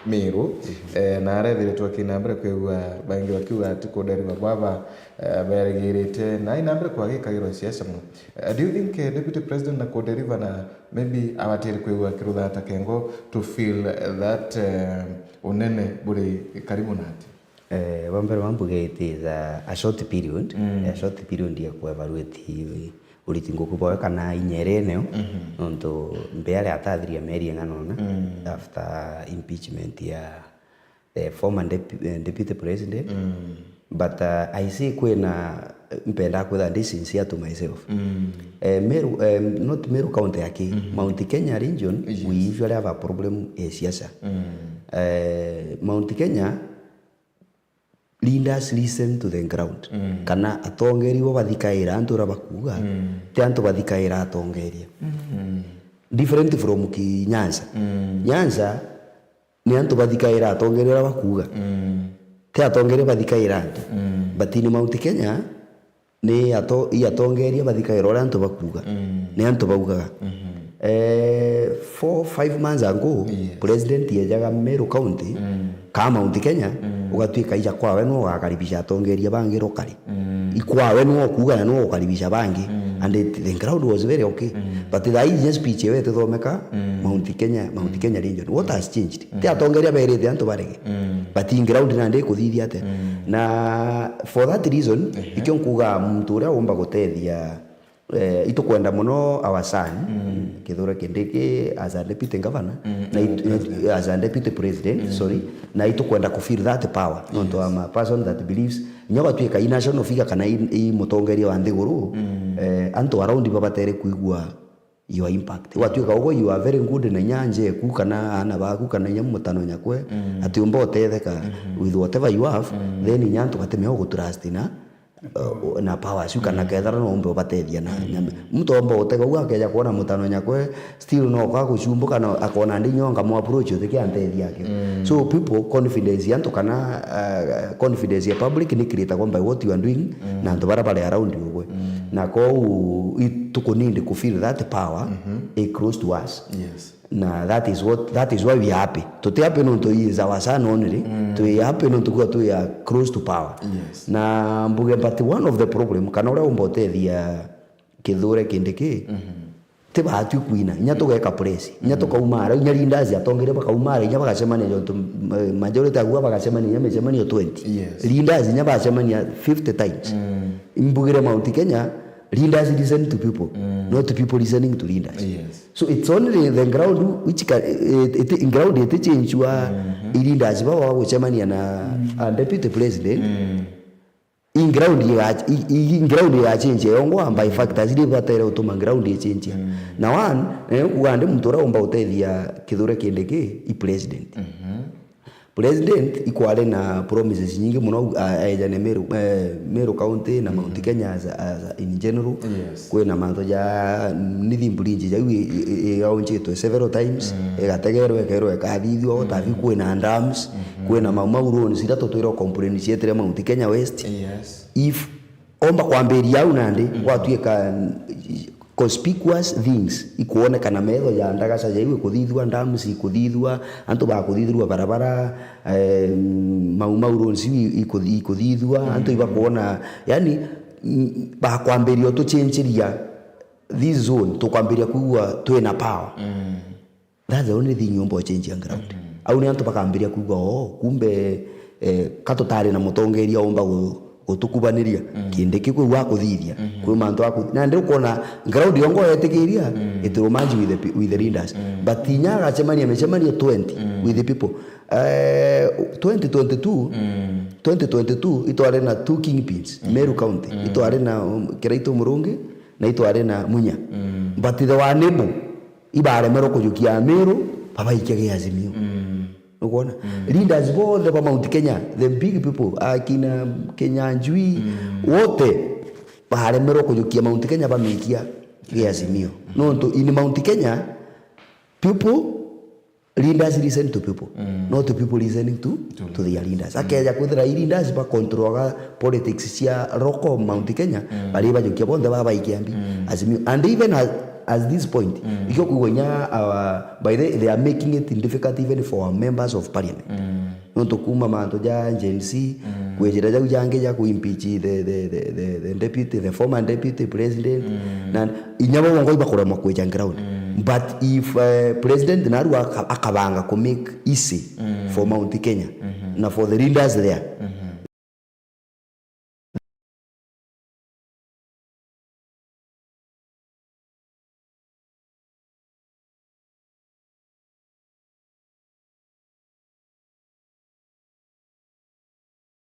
Meru. Mhm. Eh, na arethiritwe akina mbere kwigua baingi bakiuga ati kuderiva bwaba, eh, berigirite na aina mbere kwagikagirwa siasa mono. Eh, do you think, eh, deputy president na kuderiva na maybe abatiri kwigua akiruthata kengo to feel, eh, that, eh, unene buri karibu na ati? Eh, bwa mbere bambuge it is a, a short period, mm, a short period ya kuevaluate uriti nguku bwawe kana inya iria ineo, mhm, nontu mbeare atathiria mieri ing'ana una, mm, after impeachment ya the former depu-, eh, deputy president. Mm. But, uh, I say kwina, mpenda kwitha ndi sincere to myself. Mm. Eh, Meru, eh, not Meru County aki, mhm, Mount Kenya region, yes, we usually have a problem ya siasa. Mm. Eh, Mount Kenya, leaders listen to the ground. Mm. Kana atongeri bo bathikaira antu uria bakuuga, mm, ti antu bathikaira atongeria. Mm. Different from ki Nyanza. Mm. Nyanza ni antu bathikaira atongeria uria bakuuga. Mm. Ti atongeria bathikaira antu. Mm. But in Mount Kenya, ni ato-, i atongeria bathikaira uria antu bakuuga. Mm. Ni antu baugaga. Mhm. Eh, four, five months ago, yes, president ejaga Meru County, mm, ka Mount Kenya, mm, ugatuika ija kwawe no ugakaribisha atongeria bangi rokari. Mm. I kwawe no ukuuga na no ukaribisha bangi. Mm. And it, the crowd was very okay. Mm. But thaa ii inya speech ewe itithomeka, mm, Mount Kenya, Mount, mm, Kenya region. What has changed? Mm. Ti atongeria berite antu barege. Mm. But in ground nandi ikuthithia atia? Mm. Na for that reason, ehe, ikio nkuuga muntu uria umba gutethia Eh, itukwenda muno our son, Kithure Kindiki, as a deputy governor, na it-, as a deputy president, sorry, na itukwenda ku feel that power, nontu I'm a person that believes, inya gwatuika i national figure kana i, i mutongeria wa nthiguru, eh, antu around babatere kwigua your impact. Gwatuika uguo, you are very good na inya njeku kana aana baku kana inya mutano nyakwe, ati umba utetheka with whatever you have, then inya antu batimea ugutrust na uh, na powers iu, kana kethira no umbe ubatethia na nyambe. Muntu omba utega u akeja kwona mutano nyakwe, still no kwa gucumbuka, no akona ndi nyo ngamu approach utikia ntethi yake. So people confidence ya antu kana, uh, confidence ya public ni created by what you are doing na antu bara bari around you gwe. Na kou i-, tuku need ku feel that power i close to us. Yes. Na that is what, that is why we are happy. Tuti happy nontu he is our son only. Twi happy nontu kwa twi a close to power. Yes. Na mbuge, but one of the problem, kana uria umba utethia Kithure Kindiki, ti batwi kwina, inya tugeka press, inya tukaumara, inya leaders atongeria bakaumara, inya bagacemania jontu, eh, majority agua bagacemania, inya micemanio twenty. Yes. Leaders inya bacemania fifty times. Imbugire Mount Kenya, leaders listen to people, not people listening to leaders. Yes. So it's only the ground which can, it, it, ground iti changewa, i leaders baba bagucemania na a deputy president. I ground iga, i, i ground iga change yongwa by factors iria ibatere utuma ground i change. Na one, na nkuga ndi muntu uria umba utethia Kithure Kindiki i president. President ikwari na promises nyingi muno, a-, aejane Meru, eh, Meru County na Mount Kenya as a, as a, in general. Yes. Kwina mantu ja Nithi Bridge jau i-, i-, i-, yaunjitwe several times, igategerwa, ikerwa ikathithua, o tabi kwina dams, kwina Mau Mau roads iria tutwirwa complain cietire Mount Kenya West. Yes. If omba kwambiria au nandi, gwatuika conspicuous things ikwonekana metho ja ndagaca jaiu ikuthithua, dams ikuthithua, antu bakuthithirua barabara, eh, Mau Mau roads iu ikuthi-, ikuthithua, antu ibakwona, yani, mm, bakwambiria utuchencheria this zone, tukwambiria kwigua twina power. That's the only thing yumba uchenjia ground. Au ni antu bakambiria kuuga, "Oh, kumbe, eh, ka tutari na mutongeria umba gu-, gutukubaniria." Kindiki kwi gwa kuthithia. Kwi mantu aku-, na ndi ukona ground yongo yetikiria, it will merge with the pe-, with the leaders. But inya agacemania micemanio twenty with the people. Eh, twenty twenty-two, twenty twenty-two, itwari na two kingpins, Meru County. Itwari na, um, Kiraitu Murungi, na itwari na Munya. But they were unable. Ibaremerwo kujukia Amiru, babaikia gi Azimio. Nukwona? Leaders bonthe ba Mount Kenya, the big people, akina Kinyanjui, wote baremerwo kujukia Mount Kenya bamikia gi Azimio. Nontu in Mount Kenya, people, leaders listen to people, not people listening to, to their leaders. Akeja kwithira i leaders ba controlaga politics cia local Mount Kenya, bari bajukia bonthe baba baikia mbi Azimio. And even as, as this point, ikio kwigua inya, uh, by the, they are making it difficult even for members of parliament. Nontu kuma mantu ja Gen Z, kwijira jau jangi ja ku impeach the, the, the, the, the deputy, the former deputy president, na inya bo bongo ibakuremwa kwija ground. But if, uh, president naru aka-, akabanga ku make easy for Mount Kenya, na for the leaders there,